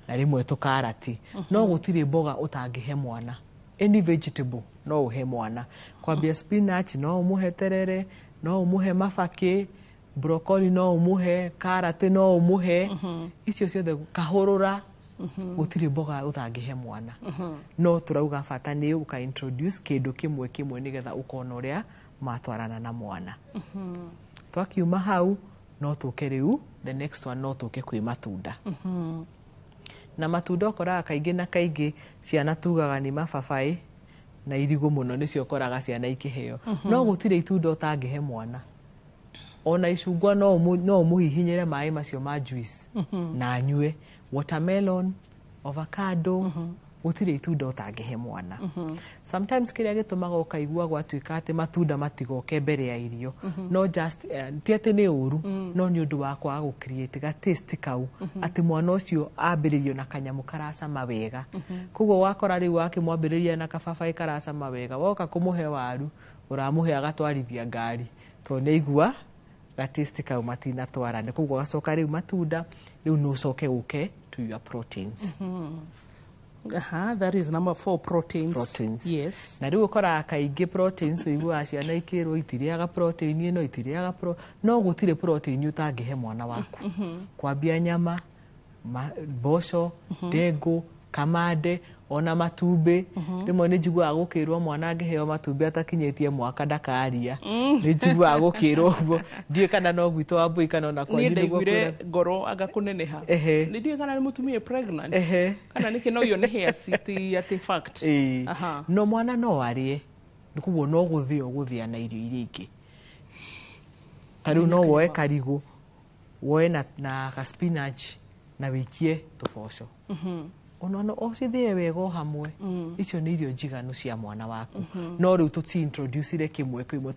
Na rĩmwe tũkarati. No gũtirĩ mboga ũtangĩhe mwana. Any vegetable no ũhe mwana. Kwambia spinach no ũmũhe terere, no ũmũhe mabakĩ, broccoli no ũmũhe, karati no ũmũhe. Icio ciothe kahũrũra, gũtirĩ mboga ũtangĩhe mwana. No tũrauga bata nĩ ũka introduce kĩndũ kĩmwe kĩmwe nĩgetha ũkona ũrĩa matwarana na mwana. Twakiuma hau no tũke rĩu the next one no tũke kwĩ matunda. Na matunda ũkoraga kaingĩ na kaingĩ ciana tugaga nĩ mababaĩ na irigũ mũno nĩcio ũkoraga ciana ikĩheo. No gũtirĩ itunda ũtangĩhe mwana. Ona icungwa no ũmũhihinyĩre maĩ macio ma juice na anyue. Watermelon, avocado, gũtirĩ itunda ũtangĩhe mwana. Sometimes kĩrĩa gĩtũmaga ũkaigua gwatuĩka atĩ matunda matigoke mbere ya irio, no just ti atĩ nĩ ũru, no nĩ ũndũ wa kwaga gũ create ga taste kau, atĩ mwana ũcio ambĩrĩrio na kanyamũ karacama wega. Koguo wakora rĩu wakĩmwambĩrĩria na kababaĩ karacama wega, woka kũmũhe waru, ũramũhe agatwarithia ngari, tondũ nĩ aigua ga taste kau matinatwarana. Koguo gacoka rĩu matunda, rĩu no ũcoke ũke to your proteins. That is number 4, proteins. Proteins. Yes. Na rĩu ũkoraga kaingĩ proteins ũiguaga ciana ikĩrwo itirĩaga protein ĩno, itirĩaga no gũtirĩ protein ũtangĩhe mwana waku. Kwambia nyama, mboco, ndengũ, Kamande, ona matumbĩ. Rĩmwe nĩ njiguaga gũkĩrwo mwana angĩheo matumbĩ atakinyĩtie mwaka ndakaria. Nĩ njiguaga gũkĩrwo ũguo, ndiũĩ kana no gwitũ wa mbui kana ona Niĩ kwanyu nĩguo. Ndaiguire ngoro anga kũneneha. Nĩ ndiũĩ kana nĩ mũtumia pregnant kana nĩkĩ, no iyo nĩ hearsay, ti atĩ fact. No mwana no arĩe, koguo no gũthĩa ũgũthĩa na irio iria ingĩ. Ta rĩu no woe karigũ, woe na ka spinach na wĩikie tũboco, ona no ũcithĩe wega o hamwe. Icio nĩ irio njiganu cia mwana waku. No rĩu tũci introducire kĩmwe kĩmwe,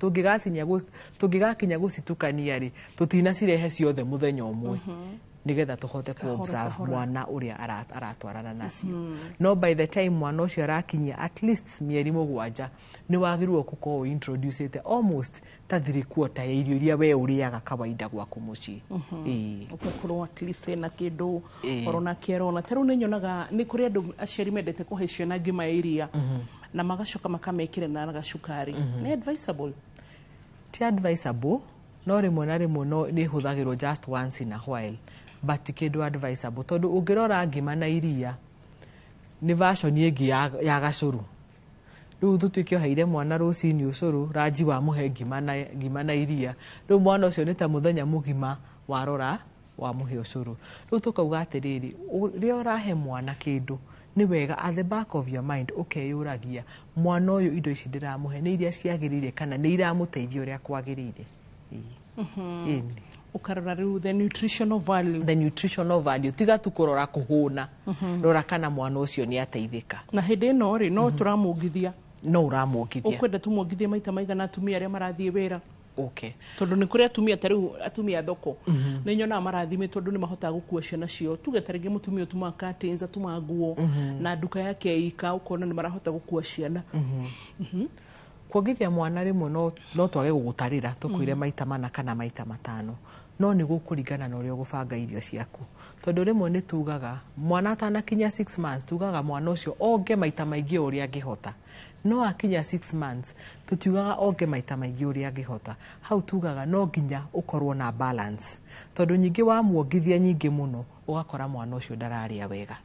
tũngĩgakinya gũcitukania rĩ, tũtinacirehe ciothe mũthenya ũmwe, nĩgetha tũhote Kahora, ku observe kahora. mwana ũrĩa aratwarana nacio. No by the time mwana ũcio arakinyia at least mĩeri 7, nĩ wagĩrĩirwo gũkorwo introducĩte almost ta 3/4 ya irio iria we ũrĩaga kawaida gwaku mũciĩ. Ĩĩ. Ũgakorwo at least ena kĩndũ orona kĩarona. Ta rĩu nĩ nyonaga nĩ kũrĩ andũ aciari mendete kũhe ciana ngima ya iria na magacoka makamekĩra na gacukari. Nĩ advisable? Ti advisable, no rĩmwe na rĩmwe no nĩ ĩhũthagĩrwo just once in a while, but ti kĩndũ advisable, tondũ ũngĩrora ngima na iria nĩ version ĩngĩ ya gacũrũ. Rĩu tũtuĩke ũheire mwana rũcinĩ ũcũrũ, ranji wamũhe ngima na iria, rĩu mwana ũcio nĩ ta mũthenya mũgima warora wamũhe ũcũrũ. Rĩu tũkauga atĩrĩrĩ, rĩrĩa ũrahe mwana kĩndũ, nĩ wega at the back of your mind ũkeyũragia, mwana ũyũ indo ici ndĩramũhe nĩ iria ciagĩrĩire kana nĩ iramũteithia ũrĩa kwagĩrĩire? Ĩni. Ũkarora rĩu the nutritional value. The nutritional value, tiga tu kũrora kũhũna. Rora kana mwana ũcio nĩ ateithĩka. Na hĩndĩ ĩno rĩ, no tũramuongithia? No ũramuongithia. Ũkwenda tũmuongithie maita maigana atumia arĩa marathiĩ wĩra? Okay. Tondũ nĩ kũrĩ atumia, ta rĩu atumia a thoko, nĩ nyonaga marathimĩtwo tondũ nĩ mahotaga gũkua ciana ciao. Tuge ta rĩngĩ mũtumia ũtumaga curtains, atumaga nguo na nduka yake ika, ũkona nĩ marahota gũkua ciana. Kuongithia mwana rĩmwe no twage gũgũtarĩra tũkwĩre maita mana kana maita matano, no nĩ gũkũringana na ũrĩa ũgũbanga irio ciaku, tondũ rĩmwe nĩ tugaga mwana atanakinya 6 months, tugaga mwana ũcio onge maita maingĩ o ũrĩa angĩhota. No akinya 6 months, tũtiugaga onge maita maingĩ ũrĩa angĩhota. Hau tugaga no nginya ũkorwo na balance, tondũ nyingĩ wamuongithia nyingĩ mũno, ũgakora mwana ũcio ndararĩa wega.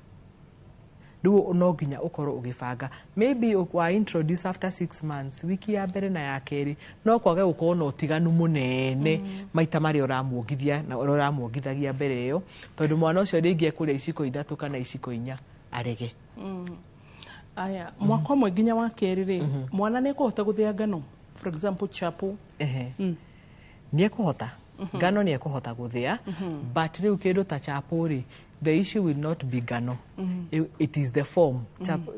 Rĩu no nginya ũkorwo ũgĩbanga, maybe wa introduce after 6 months, wiki ya mbere na ya kerĩ no kwage gũkorwo na ũtiganu mũnene maita marĩa ũramuongithia na ũrĩa ũramuongithagia mbere ĩyo, tondũ mwana ũcio rĩngĩ ekũrĩa iciko ithatũ kana iciko inya arege. Aya, mwaka ũmwe nginya wa kerĩ rĩ, mwana nĩ ekũhota gũthĩa ngano, for example chapo? Ehe. Nĩ ekũhota ngano, nĩ ekũhota gũthĩa, but rĩu kĩndũ ta chapo rĩ, the issue will not be ngano. It is the form.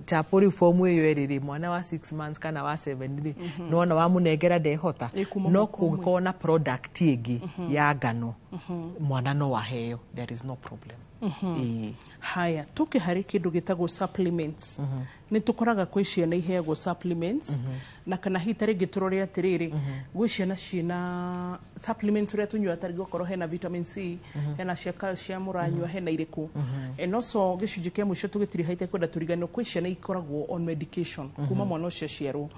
Chapo rĩu form ĩyo ĩrĩ rĩ, mwana wa 6 months kana wa 7 rĩ, nĩwona wamũnengera ndehota. Ĩ kuma No mwaka ũmwe. kũngĩkorwo na product ĩngĩ ya ngano, mwana no aheo, there is no problem. Ĩĩ. Haya, tũke harĩ kĩndũ gĩtagwo supplements. Nĩ tũkoraga kwĩ ciana iheagwo supplements, na kana hihi ta rĩngĩ tũrore atĩrĩrĩ, gwĩ ciana ciĩna supplements ũrĩa tũnyuaga, ta rĩngĩ okorwo hena vitamin C, hena cia calcium ũranyua, hena irĩkũ? And also gĩcunjĩ kĩa mũico tũgĩtiriha itekwenda tũriganĩrwo, kwĩ ciana ikoragwo on medication kuma mwana ũcio aciarwo.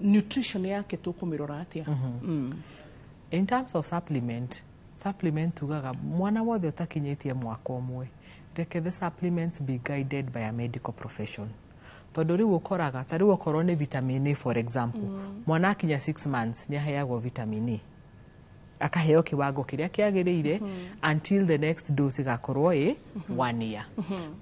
Nutrition yake tũkũmĩrora atĩa? In terms of supplement, tugaga mwana wothe ũtakinyĩtie mwaka ũmwe, reke the supplements be guided by a medical profession, tondũ rĩu ũkoraga ta rĩu okorwo nĩ vitamin A, for example, mwana akinya 6 months nĩ aheagwo vitamin A, akaheo kiwango kĩrĩa kĩagĩrĩire until the next dose ĩgakorwo ĩ 1 year.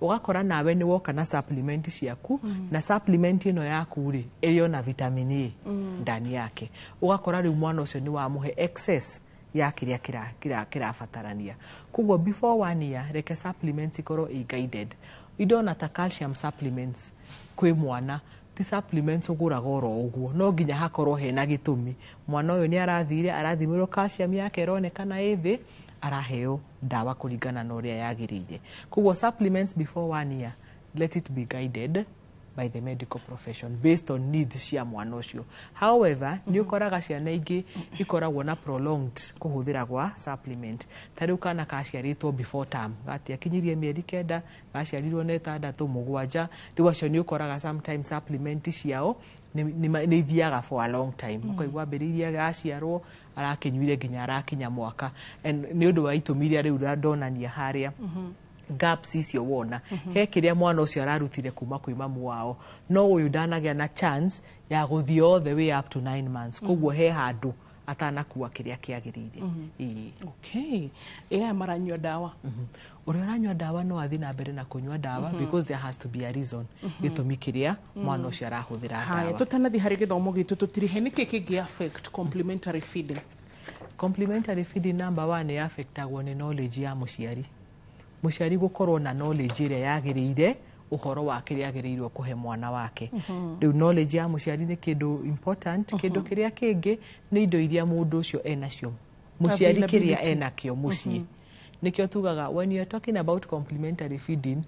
Ũgakora nawe nĩ woka na supplement ciaku, na supplement ĩno yaku rĩ, ĩrĩ ona vitamin A ndani yake, ũgakora rĩu mwana ũcio nĩ wamũhe excess ya kĩrĩa kĩrabatarania. Koguo before 1 year, reke supplements ikorwo i guided. Indo ona ta calcium supplements kwĩ mwana, ti supplements ũgũraga oro ũguo, no nginya hakorwo hena gĩtũmi. Mwana ũyũ nĩ arathire arathimĩrwo, calcium yake ĩronekana ĩ thĩ, araheo ndawa kũringana na ũrĩa yagĩrĩire. Koguo supplements before 1 year, let it be guided by the medical profession based on needs cia mwana ũcio. However, nĩ ũkoraga ciana ingĩ ikoragwo na prolonged kũhũthĩra gwa supplement. Ta rĩu kana kaciarĩtwo before term, gatiakinyirie mĩeri 9, gaciarirwo na ĩtandatũ, mũgwanja, rĩu acio nĩ ũkoraga sometimes supplement ciao nĩ ithiaga for a long time. Ũkaigua ambĩrĩirie gaciarwo, arakĩnyuire nginya arakinya mwaka. And nĩ ũndũ wa itũmi iria rĩu ndonania harĩa. Gaps icio wona he kĩrĩa mwana ũcio ararutire kuma kwĩ mamu wao, no ũyũ ndanagĩa na chance ya gũthiĩ all the way up to 9 months. Koguo he handũ atanakua kĩrĩa kĩagĩrĩire. Ĩĩ. Okay, aya maranyua ndawa? Ũrĩa ũranyua ndawa no athiĩ na mbere na kũnyua ndawa, because there has to be a reason, gĩtũmi kĩrĩa mwana ũcio arahũthĩra Haya, ndawa. Tũtanathiĩ harĩ gĩthomo gitũ tũtirihe, nĩkĩ kĩngĩ affect complementary feeding? Complementary feeding, number one, nĩ affectagwo nĩ knowledge ya mũciari. Mũciari gũkorwo na knowledge ĩrĩa yagĩrĩire ũhoro wa kĩrĩa agĩrĩirwo kũhe mwana wake. Rĩu knowledge ya mũciari nĩ kĩndũ important. Kĩndũ kĩrĩa kĩngĩ nĩ indo iria mũndũ ũcio enacio mũciari, kĩrĩa Availability. Enakĩo mũciĩ. Nĩkĩo tugaga when you are talking about complementary feeding,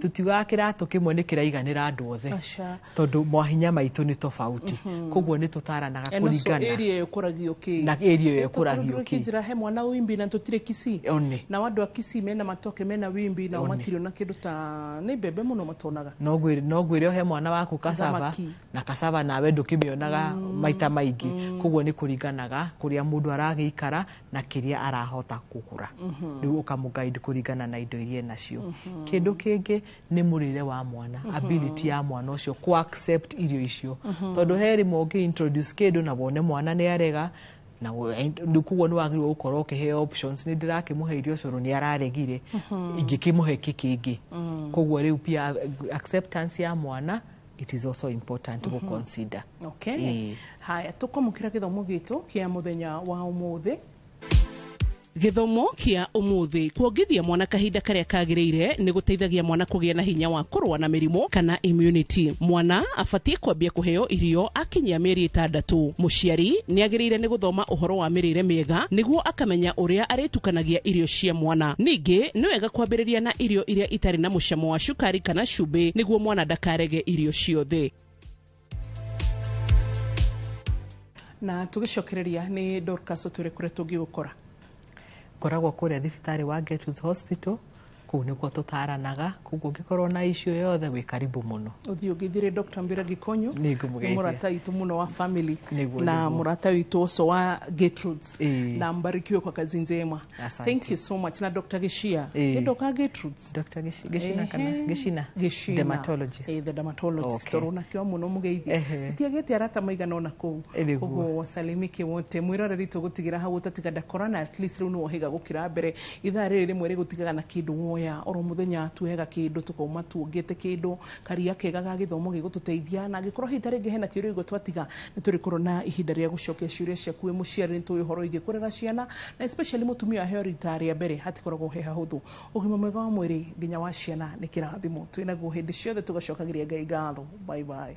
tutiugaga kĩratũ kĩmwe nĩ kĩraiganĩra andũ othe, Aca. tondũ mwahinya maitũ nĩ tofauti. Koguo nĩ tũtaranaga And also kũringana area ĩyo ĩkũragio kĩ. Na area ĩyo ĩkũragio kĩ. Kĩnjĩra he mwana wimbi na tũtirĩ Kisii. One. Na andũ a Kisii mena matoke, mena wimbi, nao One. matirĩ ona kĩndũ ta nĩ mbembe mũno matonaga. No ngwĩre ũhe mwana waku cassava. Thamaki. Na cassava nawe ndũkĩmĩonaga maita maingĩ. Koguo nĩ kũringanaga kũrĩa mũndũ aragĩikara na kĩrĩa arahota kũgũra. Rĩu ũkamũguide kũringana na indo iria enacio. Kĩndũ kĩngĩ nĩ mũrĩre wa mwana, ability ya mwana ũcio kũ accept irio icio, tondũ he rĩmwe ũngĩ introduce kĩndũ na wone mwana nĩ arega na koguo nĩ wagĩrĩirwo gũkorwo ũkĩheo options. Nĩ ndĩrakĩmũhe irio cũrũ, nĩ araregire, ingĩkĩmũhe kĩ kĩngĩ? Koguo rĩu pia acceptance ya mwana, it is also important mm consider. Okay. Ĩĩ. Haya, tũkwamũkĩra gĩthomo gitũ kĩa mũthenya wa ũmũthĩ. Gĩthomo kĩa ũmũthĩ: kuongithia mwana kahinda karĩa kagĩrĩire nĩ gũteithagia mwana kũgĩa na hinya wa kũrũa na mĩrimũ kana immunity. Mwana abatiĩ kwambia kũheo irio akinyia mĩeri 6. Mũciari nĩ agĩrĩire nĩ gũthoma ũhoro wa mĩrĩre mĩega nĩguo akamenya ũrĩa arĩtukanagia irio cia mwana. Ningĩ nĩ wega kwambĩrĩria na irio iria itarĩ na mũcamo wa cukari kana cumbĩ nĩguo mwana ndakarege irio ciothe. Na tũgĩcokereria, nĩ Dorcas, ũtwĩre kũrĩa tũngĩgũkora. Ngoragwo kũrĩa thibitarĩ wa Gertrude's Hospital. Kũu nĩkuo tũtaranaga, koguo ũngĩkorwo na issue yothe, wĩ karibu mũno. Ũthiĩ ũngĩthire Dr. Mbira Gikonyo. Nĩ ngũmũgeithia. Nĩ mũrata witũ mũno wa family na mũrata witũ ũcio wa Gertrude's. Na mbarikiwe kwa kazi njema. Asante. Thank you so much. Na Dr. Gishia. Ĩĩ. Nĩ Dr. Gertrude's. Dr. Gishina kana Gishina? Gishina. Dermatologist. Eh, the dermatologist. Okay. Tondũ nakĩo mũno mũgeithie. Tutiagĩte arata maigana ona kũu. Nĩguo. Koguo wasalimike wote. Mwĩroreri, tũgũtigĩra hau ũtatiga ndakora, na at least rĩu nĩ wohĩga gũkĩra mbere. Ithaa rĩrĩ rĩmwe rĩgũtigaga na kĩndũ woya. Oro mũthenya tuhega kĩndũ, tũkauma tuongete kĩndũ karia kega ga gĩthomo gĩgũtũteithia. Na angĩkorwo hihi ta rĩngĩ hena kĩũria ũguo twatiga, nĩ tũrĩkorwo na ihinda rĩa gũcokia ciũria ciaku. Wĩ mũciari, nĩ tũĩ ũhoro wĩgiĩ kũrera ciana, na especially mũtumia aheo rita rĩa mbere hatikoragwo he hahũthũ. Ũgima mwega wa mwĩrĩ nginya wa ciana nĩ kĩrathimo twĩnaguo hĩndĩ ciothe, tũgacokagĩria Ngai ngatho. Bye bye.